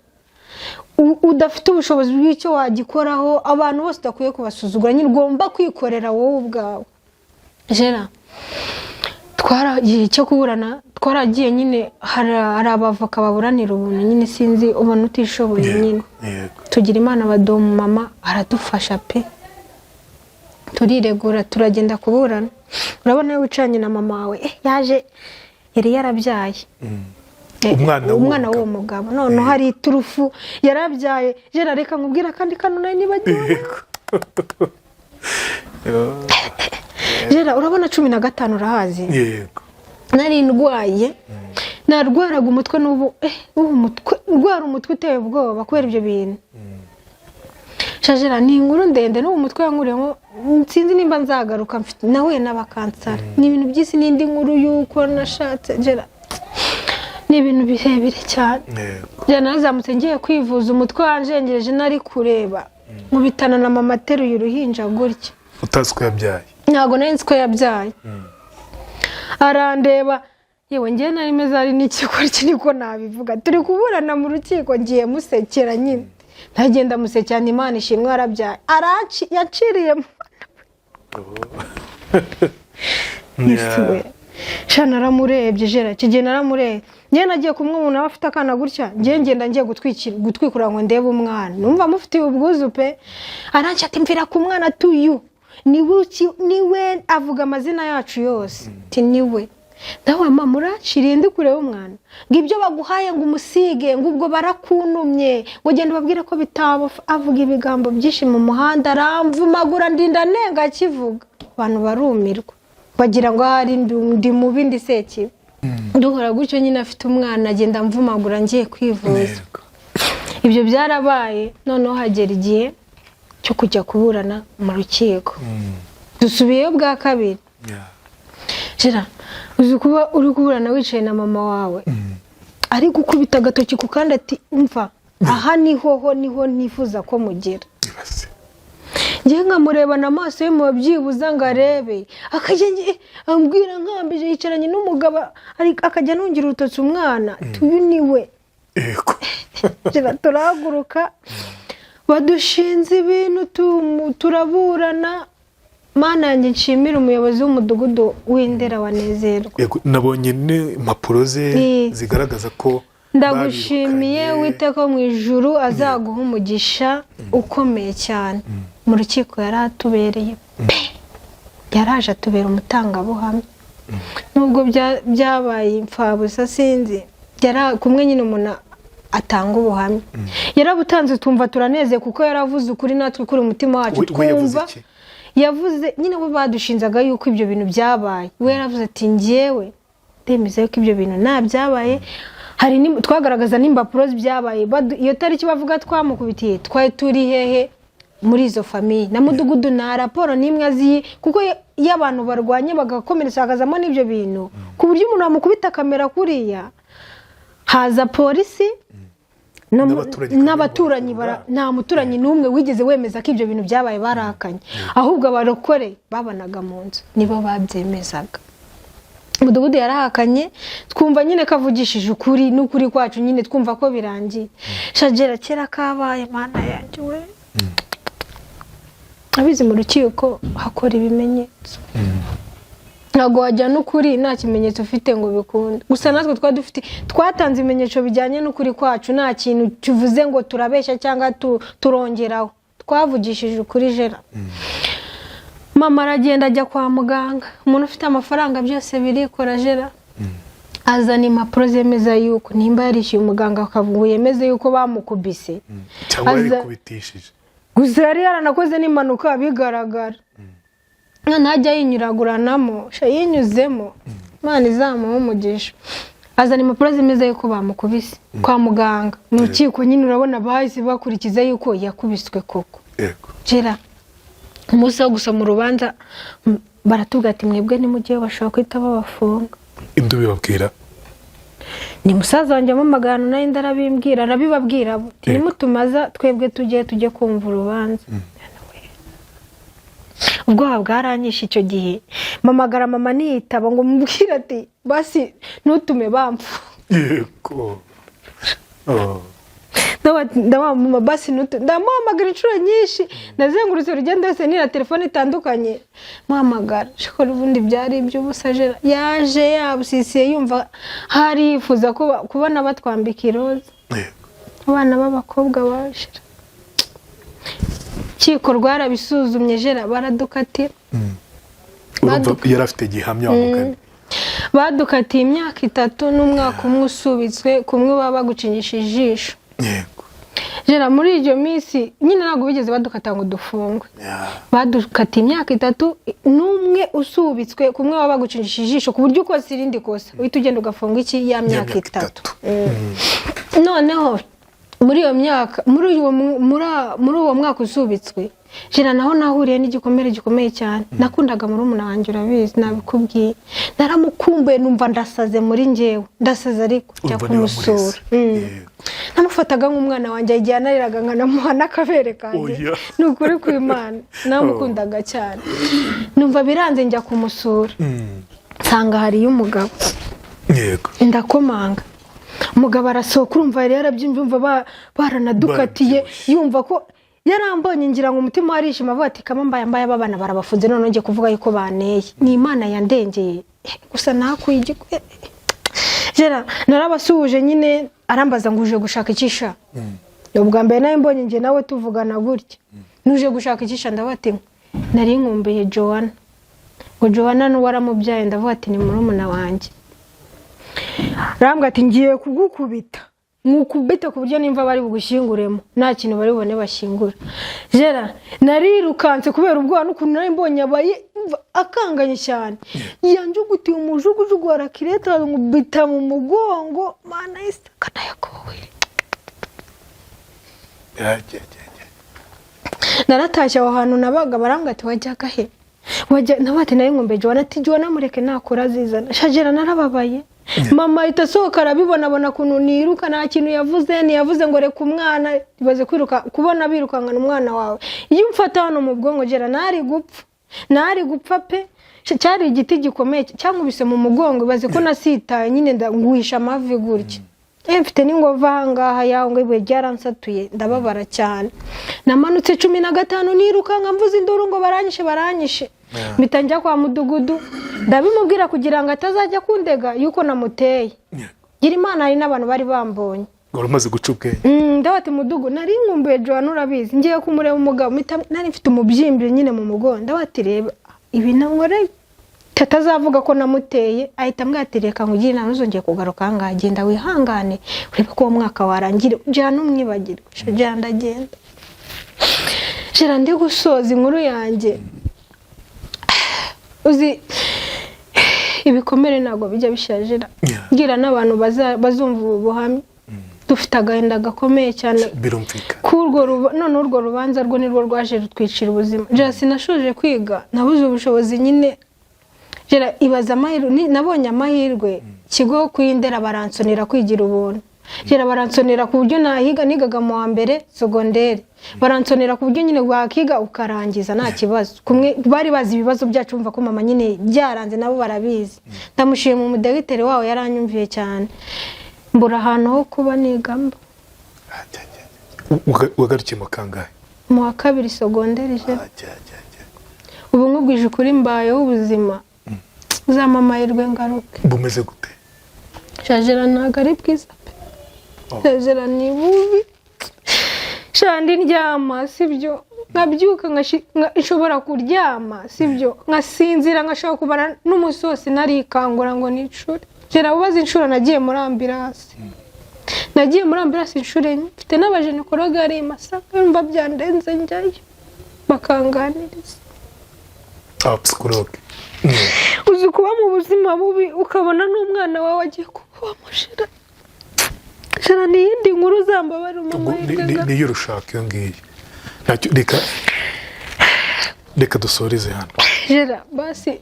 udafite ubushobozi bw'icyo wagikoraho, abantu bose udakwiye kubasuzugura nyine, ugomba kwikorera wowe ubwawe. Jera, twaragiye cyo kuburana, twaragiye nyine, hari abavoka baburanira ubuntu nyine, sinzi, ubona utishoboye nyine. Tugira Imana baduha mama aradufasha pe, turiregura, turagenda kuburana. Urabona iyo wicaranye na mama wawe, yaje yari yarabyaye. Umwana w'uwo umwana w'uwo mugabo, noneho hari iturufu yarabyaye. Jera, reka nkubwira akandi kantu nari nibagiwe. Jera, urabona 15 urahazi? Yego. Nari ndwaye, narwaraga umutwe n'ubu, ubu umutwe, ndwara umutwe uteye ubwoba kubera ibyo bintu. Shajera, ni inkuru ndende, n'ubu umutwe wankuriyemo, sinzi nimba nzagaruka. Mfite nahuye n'abakansara, ni ibintu by'isi, n'indi nkuru y'uko nashatse. Jera, ni ibintu birebire cyane. Jera, narazamutse ngiye kwivuza, umutwe wanjengereje, nari kureba nkubitana na mama ateruye uruhinja gutya. Utazi ko yabyaye? Ntabwo nari nzi ko yabyaye. Arandeba, yewe, ngewe nari meze ari n'ikigoryi, niko nabivuga. Turi kuburana mu rukiko, ngiye musekera nyine, ntagenda musekera, ni Imana ishimwe warabyaye. Araci yaciriye we. Sha, naramurebye jera, icyo gihe naramurebye. Njyewe nagiye kumwe umuntu aba afite akana gutya, njyewe ngenda ngiye gutwikura ngo ndebe umwana, numva mufitiye ubwuzu pe. Aranca ati: "Mvira ku mwana tuyu niwe niwe." Avuga amazina yacu yose, ati: "Niwe." Ndawe mama, uranciriye ndi kureba umwana, ngo ibyo baguhaye ngo umusige, ngo ubwo barakuntumye, ngo genda ubabwire ko bitaba. Avuga ibigambo byinshi mu muhanda, aramvumagura, ndinda nenga akivuga. Abantu barumirwa, bagira ngo ahari ndi mubi, ndi sekibi. Duhora gutyo nyine, afite umwana, agenda amvumagura ngiye kwivuza. Ibyo byarabaye. Noneho hagera igihe cyo kujya kuburana mu rukiko, dusubiyeyo bwa kabiri. Jera, uzi kuba uri kuburana wicaye na mama wawe, ari gukubita agatoki ku kandi, ati: "Umva, aha niho ho niho nifuza ko mugera." Ibaze. Njye nkamurebana amaso ye mu byibuza ngo arebe, akajya ambwira nkambije, yicaranye n'umugabo, akajya anungira urutoki umwana, tuyu niwe. Jera, turahaguruka, badushinze ibintu, turaburana. Mana yanjye, nshimire umuyobozi w'umudugudu w'Indera wanezerwa. Yego, nabonye n'impapuro ze zigaragaza ko Ndagushimiye. babirukanye. Uwiteka wo mu ijuru azaguha umugisha ukomeye cyane. Mu rukiko yari atubereye pe, yaraje atubera umutangabuhamya, nubwo byabaye imfabusa, sinzi, yari kumwe nyine umuntu atanga ubuhamya, yarabutanze, twumva turaneze kuko yaravuze ukuri, natwe kuri umutima wacu. We yavuze Twumva iki? Yavuze nyine, bo badushinzaga yuko ibyo bintu byabaye, we yaravuze ati: "Njyewe ndemeza yuko ibyo bintu nta byabaye." Hari twagaragaza n'impapuro byabaye. Iyo tariki bavuga twamukubitiye, twari turi hehe muri izo famille na mudugudu? Nta raporo n'imwe azi, kuko iyo abantu barwanye bagakomeretsa hakazamo n'ibyo bintu, ku buryo umuntu wamukubita akamera kuriya, haza polisi N'abaturanyi. N'abaturanyi nta muturanyi n'umwe wigeze wemeza ko ibyo bintu byabaye, barahakanye. Ahubwo abarokore babanaga mu nzu nibo babyemezaga. Umudugudu yarahakanye. Twumva nyine ko avugishije ukuri n'ukuri kwacu nyine, twumva ko birangiye. Shagera, kera kabaye, Mana yanjye we, abizi mu rukiko hakora ibimenyetso, ntabwo wajyana ukuri nta kimenyetso ufite ngo bikunde. Gusa natwe twari dufite, twatanze ibimenyetso bijyanye n'ukuri kwacu, nta kintu kivuze ngo turabeshya cyangwa turongeraho, twavugishije ukuri. Jera, mama aragenda ajya kwa muganga. Umuntu ufite amafaranga byose birikora. Jera, azana impapuro zemeza yuko nimba yarishyuye umuganga akavuga ngo yemeze yuko bamukubise. Cyangwa yarikubitishije. Gusa yari yaranakoze n'impanuka bigaragara. Noneho ajya yinyuraguranamo, sha yinyuzemo, Imana izamuha umugisha, azana impapuro zemeza yuko bamukubise kwa muganga. Mu rukiko nyine urabona bahise bakurikiza yuko yakubiswe koko. Gera umunsi wo gusoma urubanza, baratubwira ati: "Mwebwe nimujyeyo, bashobora guhita babafunga." Indi ubibabwira? Ni musaza wanjye ampamagara, nawe ndarabimbwira, arabibabwira bo. Ati: "Nimutumaza twebwe tujye kumva urubanza." Ubwoba bwaranyishe icyo gihe. Mpamagara mama, niyitaba ngo mubwire ati: "Basi ntutume bamfu." Yego. Oh. Ndabaha mama, basi ntutume. Ndamuhamagara inshuro nyinshi, nazengurutse urugendo yose nira telefone itandukanye muhamagara. Shakora ubundi byari iby'ubusa. Jera yaje yabusisiye, yumva hari yifuza kubona batwambika iroza. Abana b'abakobwa bashira urukiko rwarabisuzumye, jera baradukatira. Urumva yari afite gihamya wa mugani. Badukatiye imyaka 3 n'umwaka umwe usubitswe, kumwe baba bagucinyisha ijisho. Jera muri iyo minsi nyine ntabwo bigeze badukata ngo dufungwe. Badukatiye imyaka 3 n'umwe usubitswe, kumwe baba bagucinyisha ijisho, ku buryo ukoze irindi kosa uhita ugenda ugafungwa iki ya myaka myaka 3. 3. Noneho muri iyo myaka, muri uwo mwaka usubitswe, jera naho nahuriye n'igikomere gikomeye cyane. Nakundaga murumuna wanjye, urabizi, nabikubwiye. Naramukumbuye, numva ndasaze muri njyewe, ndasaze, ariko njya Urumva niba kumusura. mureze. Namufataga nk'umwana wanjye, igihe yanariraga nkanamuha n'akabere kanjye. Oya. Ni ukuri kw'Imana, namukundaga cyane. Numva biranze, njya kumusura, nsanga hariyo umugabo. Ndakomanga, umugabo arasohoka. Urumva yari yarabyumva, yumva baranadukatiye. Barabyibushye. Yumva ko yarambonye, ngira ngo umutima warishima, avuga ati: "Kama mbaye mbaye, aba bana barabafunze, none ngiye kuvuga yuko banteye, ni Imana yandengeye." Gusa nakuye Jera narabasuhuje nyine, arambaza ngo: "Uje gushaka ikisha?" Ubwa mbere nawe mbonye njye nawe tuvugana gutya: "Nuje gushaka ikisha?" Ndavuga ati: "Nari nkumbuye Joanna." Ngo: "Joanna n'uwo aramubyaye?" Ndavuga ati: "Ni murumuna wanjye." Arambwira ati: "Ngiye kugukubita, nkukubite ku buryo nimva bari bugushyinguremo nta kintu bari bubone bashyingura." Jera narirukanse kubera ubwoba n'ukuntu nari mbonye abaye akanganye cyane. Yanjugutiye umujugujugu wa rakirete, nkubita mu mugongo. Mana y'isaka nayakowe! Ya. Naratashye, aho hantu nabaga barambwira ati: "Wajyaga he?" Wajya nawe ati: "Nawe nkumbe Joanna." Ati: "Joanna mureke, nakora azizana." Shagera narababaye. Mama ahita asohoka, arabibona, abona ukuntu niruka, nta kintu yavuze, ntiyavuze ngo reka umwana. Ibaze kwiruka, kubona birukankana umwana wawe. Iyo umfata hano mu bwonko, gera nari gupfa, nari gupfa pe. Cyari igiti gikomeye cyankubise mu mugongo. Ibaze ko nasitaye nyine, ndagwisha amavi gutya. Mfite n'ingova ahangaha yaho, ngo ibuye ryaransatuye, ndababara cyane. Namanutse 15 nirukanka, mvuze induru ngo baranyishe, baranyishe. Mpita njya kwa mudugudu, ndabimubwira kugira ngo atazajya kundega yuko namuteye. Gira Imana hari n'abantu bari bambonye. Wari umaze guca ubwenge. Ndabati: "Mudugu, nari nkumbuye Joanna, urabizi, ngiye kumureba." Umugabo nari mfite umubyimbyo nyine mu mugongo. Ndabati: "Reba ibi nankoreye," atazavuga ko namuteye. Ahita ambwira ati: "Reka nkugire inama, ntuzongeye kugaruka aha ngaha, genda wihangane urebe ko uwo mwaka warangira, Joanna umwibagirwe." Joanna ndagenda. Jera ndi gusoza inkuru yanjye, uzi ibikomere ntabwo bijya bishajira. Mbwira n'abantu bazumva ubu buhamya, dufite agahinda gakomeye cyane. Birumvikana. None urwo rubanza rwo nirwo rwaje rutwicira ubuzima. Jera sinashoje kwiga, nabuze ubushobozi nyine. Jera ibaza amahirwe, nabonye amahirwe kigo kuyindera baransonera kwigira ubuntu. Jera baransonera ku buryo nahiga, nigaga mu wa mbere sogondere, baransonera ku buryo nyine wakiga ukarangiza nta kibazo. Kumwe bari bazi ibibazo byacu, bumva ko mama nyine byaranze, nabo barabizi. Ndamushima umudegiteri wawo, yaranyumviye cyane. Mbura ahantu ho kuba nigamo. Wagarukiye mu kangahe? Mu wa kabiri sogonderi, jera. Ajya. Ubu nkubwije ukuri, mbayeho ubuzima, uzampa amahirwe ngaruke. Bumeze gute? Shajera ntabwo ari bwiza pe. Shajera ni bubi. Shandi ndyama sibyo, nkabyuka nshobora kuryama sibyo, nkasinzira, nkashobora kubara n'umunsi wose narikangura ngo nicure. Jera ubaze inshuro nagiye muri ambulance, nagiye muri ambulance inshuro enye. Mfite n'abajenekologe ari i Masaka, yumva byandenze njyayo bakanganiriza. Abapsikologe. Uzi kuba mu buzima bubi ukabona n'umwana wawe agiye kuba wamushira? Shira, ni iyindi nkuru uzambabara Ubwo mama yigaga. Niyo urushaka iyo ngiyo. Ntacyo, reka reka dusoreze hano. Jera, basi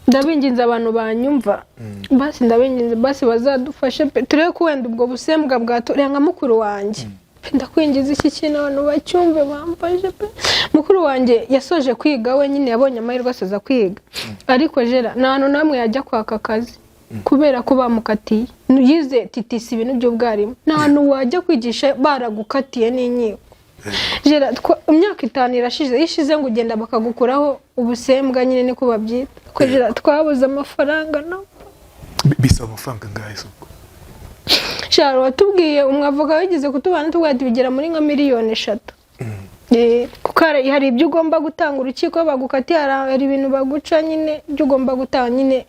ndabinginze, abantu banyumva, basi ndabinginze, basi bazadufashe pe, turebe ko wenda ubwo busembwa bwaturenga. Nka mukuru wanjye pe, ndakwingiza iki kintu abantu bacyumve, bamfashe pe. Mukuru wanjye yasoje kwiga wenyine, yabonye amahirwe asoza kwiga, ariko Jera, nta hantu namwe yajya kwaka akazi kubera ko bamukatiye. Yize TTC, ibintu by'ubwarimu, nta hantu wajya kwigisha baragukatiye n'inkiko. Jera, imyaka 5 irashize, iyo ishize ngo ugenda bakagukuraho ubusembwa nyine, niko babyita. Ko Jera, twabuze amafaranga no Bisaba amafaranga angahe se ubwo? Sharo, watubwiye umwavoka wigeze kutubana, tubwira ati bigera muri nka miliyoni 3. Kuko hari ibyo ugomba gutanga urukiko bagukatiye, hari ibintu baguca nyine, ibyo ugomba gutanga nyine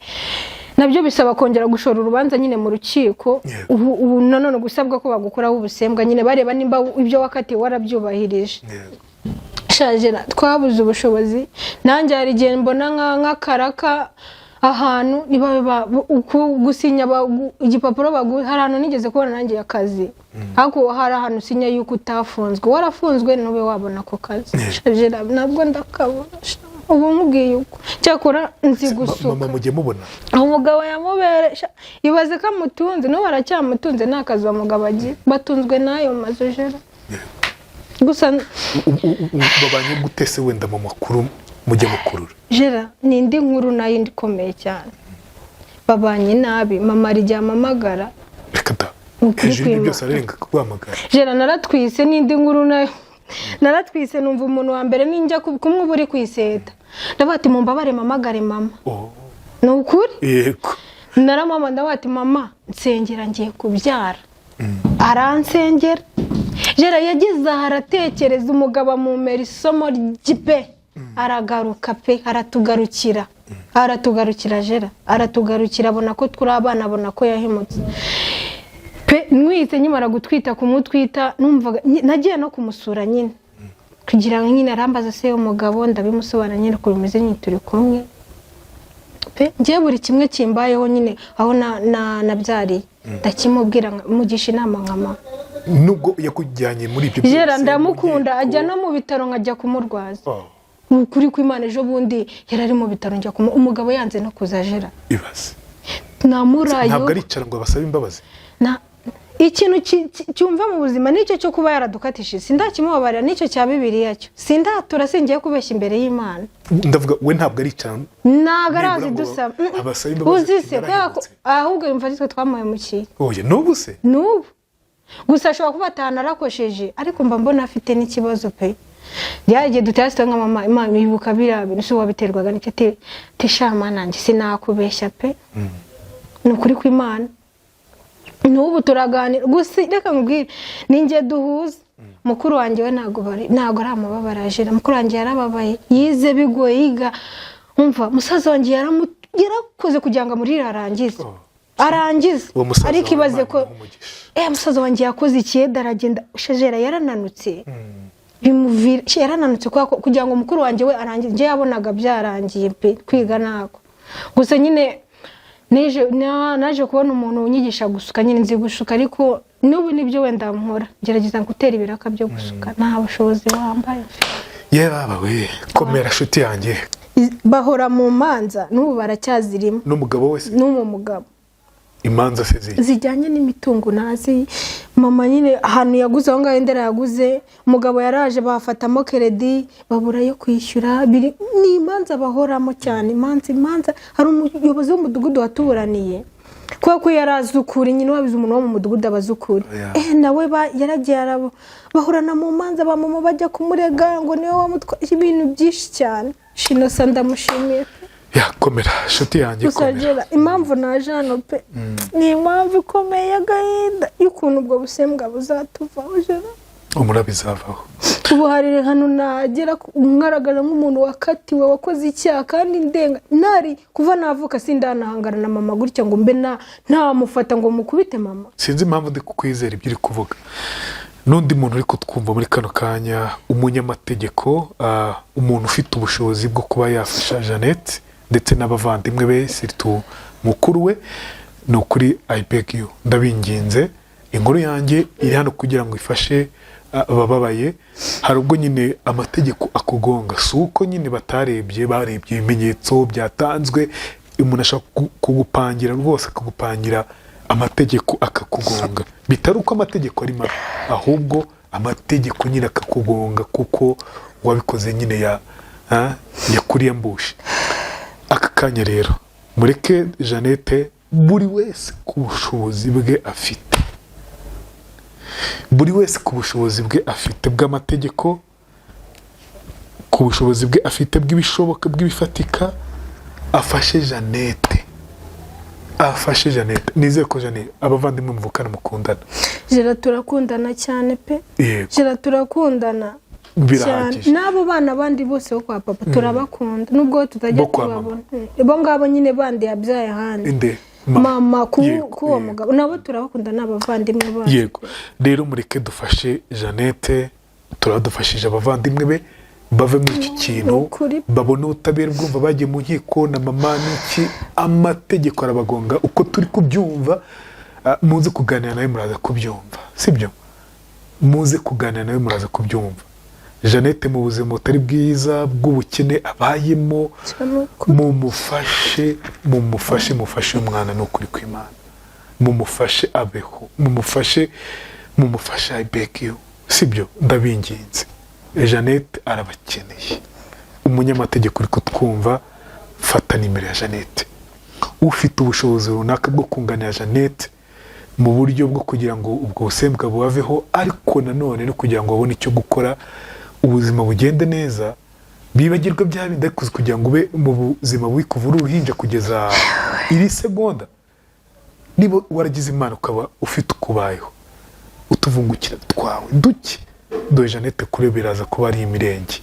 nabyo bisaba kongera gushora urubanza nyine mu rukiko. Ubu nanone gusabwa ko bagukuraho ubusembwa nyine, bareba nimba ibyo wakatiwe warabyubahirije. Shajera, twabuze ubushobozi. Nanjye hari igihe mbona nk'akaraka ahantu niba gusinya igipapuro hari ahantu nigeze kubona nanjye akazi, ariko hari ahantu usinya yuko utafunzwe, warafunzwe ntube wabona ako kazi. Shajera, nabwo ndakabona sha. Ubu nkubwiye uko, cyakora nzi gusuka. Mama mujye mubona? Umugabo yamubere ibaze ko amutunze, n'ubu aracyamutunze, nta kazi uwo mugabo agira, batunzwe n'ayo mazu, Jera, gusa. Babanye gute se wenda mu makuru mujye mukurura? Jera, ni indi nkuru nayo indi ikomeye cyane. Babanye nabi, mama arijya amamagara. Reka da! Ukuri Hejuru y'ibyo kw'Imana. byose arenga kuguhamagara? Jera, naratwise, n'indi nkuru nayo. Naratwise, numva umuntu wa mbere ninjya kumwe uba uri ku iseta, ndavuga ati mumbabare mamagare mama. Oh. Ni ukuri. Naramama, ndavuga ati mama nsengera, ngiye kubyara. Aransengera. Jera, yageze aha aratekereza, umugabo amumera isomo ry'ipe, aragaruka pe, aratugarukira, aratugarukira Jera, aratugarukira, abona ko turi abana, abona ko yahemutse pe. Nwite, nkimara gutwita, kumutwita numvaga nagiye no kumusura nyine kugira ngo nyine arambaza se umugabo, ndabimusobanura nyine uko bimeze nyine, turi kumwe pe. Njyewe buri kimwe kimbayeho nyine aho nabyariye ndakimubwira, mugisha inama nka mama. Nubwo yakujyanye muri ibyo Jera, byose, ndamukunda, mu ajya nkiko. no mu bitaro nkajya kumurwaza. Oh, Ni ukuri kw'Imana, ejo bundi yari ari mu bitaro njya umugabo yanze no kuza, Jera. Ibaze! Namurayo. Ntabwo aricara ngo abasabe imbabazi? Na ikintu cyumva mu buzima nicyo cyo kuba yaradukatishije, sindakimubabarira, nicyo cya Bibiliya cyo sindatura, singiye kubeshya imbere y'Imana. Ndavuga we ntabwo aricara Ntabwo nibura arazi ngo dusaba. abasabe imbabazi. Uzi se kubera ko Narahemutse. ahubwo yumva ari twe twamuhemukiye. Oya, n'ubu se? N'ubu gusa ashobora kuba atanarakojeje, ariko mba mbona afite n'ikibazo pe. Byaragiye dutera sito nka mama, Imana ibuka biriya bintu si wabiterwaga n'icyo? Ati shama nanjye sinakubeshya pe, ni ukuri kw'Imana. N'ubu turaganira, gusa reka nkubwire, ni njye duhuza. Mukuru wanjye we ntabwo bari, ntabwo aramubabara. Jera, mukuru wanjye yarababaye, yize bigoye, yiga umva, musaza wanjye yarakoze kugira ngo amurire arangize. Oh. Arangize. Uwo musaza Ariko wawe, ibaze Imana ko imuhe umugisha. Musaza wanjye yakoze ikiyede aragenda. Shajera, yarananutse bimuvira, yarananutse kubera ko kugira ngo mukuru wanjye we arangize, njye yabonaga byarangiye pe, kwiga nako. Gusa nyine naje kubona umuntu unyigisha gusuka nyine, nzi gushuka, ariko n'ubu nibyo wenda nkora, ngerageza gutera ibiraka byo gusuka, nta bushobozi wambaye mfite. Ye baba we, komera shuti yanjye. Bahora mu manza, n'ubu baracyazirimo. N'umugabo wese? N'uwo mugabo. Imanza se ziki? Zijyanye n'imitungo ntazi. Mama nyine ahantu yaguze aho ngaho Indera yaguze, umugabo yaraje bafatamo crédit, babura yo kwishyura. Ni imanza bahoramo cyane, imanza, imanza. Hari umuyobozi w'umudugudu watuburaniye kubera ko yari azi ukuri nyine, wabize umuntu wo mu mudugudu aba azi ukuri. Nawe yaragiye bahorana mu manza, ba mama bajya kumurega ngo niwe wamutwaye ibintu byinshi cyane. Shinosa, ndamushimiye pe. Ya, komera shuti yanjye. Gusa Komera. Jera, impamvu naje hano pe, ni impamvu ikomeye y'agahinda y'ukuntu ubwo busembwa buzatuvaho, Jera. Umura bizavaho. Ubu hari hano nagera ngaragara nk'umuntu wakatiwe, wakoze icyaha, kandi ndenga ntari kuva navuka sindanahangana na mama gutya ngo mbe ntamufata ngo mukubite mama. Sinzi impamvu ndi kukwizera ibyo uri kuvuga. N'undi muntu uri kutwumva muri kano kanya, umunyamategeko, umuntu ufite ubushobozi bwo kuba yafasha Jeannette ndetse n'abavandimwe be, surtout mukuru we, ni ukuri, I beg you, ndabinginze. Inkuru yanjye iri hano kugira ngo ifashe abababaye. Hari ubwo nyine amategeko akugonga, si uko nyine batarebye, barebye ibimenyetso byatanzwe. Umuntu ashobora kugupangira rwose, akagupangira amategeko akakugonga, bitari uko amategeko ari mabi, ahubwo amategeko nyine akakugonga kuko wabikoze nyine ya yakuriye mbushe. Aka kanya rero mureke Jeannette, buri wese ku bushobozi bwe afite, buri wese ku bushobozi bwe afite bw'amategeko, ku bushobozi bwe afite bw'ibishoboka, bw'ibifatika, afashe Jeannette, afashe Jeannette. Nizere ko Jeannette abavandimwe muvukana mukundana. Jera, turakundana cyane pe. Jera, turakundana cyane. Birahagije. N'abo bana bandi bose bo kwa papa turabakunda, nubwo tutajya Bo kwa mama. tubabona. Bo ngabo nyine bandi yabyaye ahandi. Inde? Mama k'uwo mugabo, nabo turabakunda, ni abavandimwe bacu. Yego, rero mureke dufashe Jeannette, turadufashije abavandimwe be bave muri iki kintu, Ukuri. babone ubutabera. Bwumva bagiye mu nkiko na mama n'iki, amategeko arabagonga uko turi kubyumva. Muze kuganira nawe muraza kubyumva, sibyo? Muze kuganira nawe muraza kubyumva. Jeannette mu buzima butari bwiza bw'ubukene abayemo, Cyane, ukuri. mumufashe, mumufashe, mufashe umwana, ni ukuri kw'Imana, mumufashe abeho, mumufashe, mumufashe, I beg you, sibyo? Ndabinginze, Jeannette arabakeneye. Umunyamategeko uri kutwumva, fata nimero ya Jeannette. Ufite ubushobozi runaka bwo kunganira Jeannette mu buryo bwo kugira ngo ubwo busembwa bubaveho, ariko nanone no kugira ngo babone icyo gukora, ubuzima bugende neza, bibagirwe bya bindi, ariko kugira ngo ube mu buzima bubi kuva uri uruhinja kugeza iri segonda, niba waragize Imana ukaba ufite ukubayeho, utuvungukira twawe duke dore Jeannette kuri we biraza kuba ari imirenge,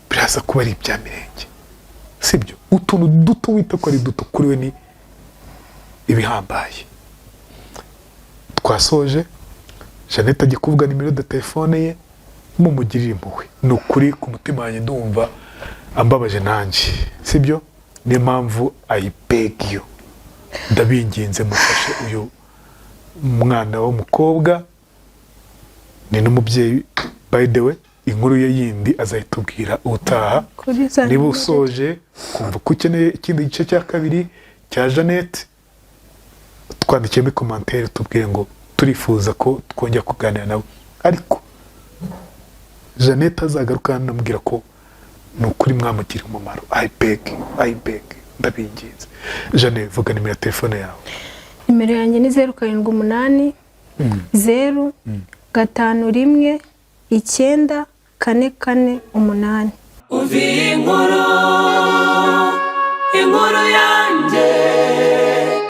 biraza kuba ari ibya mirenge, sibyo? Utuntu duto wita ko ari duto, kuri we ni ibihambaye. Twasoje. Jeannette agiye kuvuga nimero de telefone ye, mumugirire impuhwe. Ni ukuri, ku mutima wanjye ndumva ambabaje nanjye, sibyo? Niyo mpamvu I beg you, ndabinginze, mufashe uyu mwana w'umukobwa. Ni n'umubyeyi, by the way. Inkuru ye yindi azayitubwira ubutaha. Kuri za Niba nimero. usoje kumva ko ukeneye ikindi gice cya kabiri cya Jeannette, twandikiye muri commentaire, tubwire ngo turifuza ko twongera kuganira nawe. Ariko Jeannette azagaruka hano amubwira ko ni ukuri mwamugira umumaro. I beg, I beg, ndabinginze. Jeannette, vuga nimero ya telefone yawe. Nimero yanjye ni 0780519448. Umva iyi nkuru, inkuru yanjye.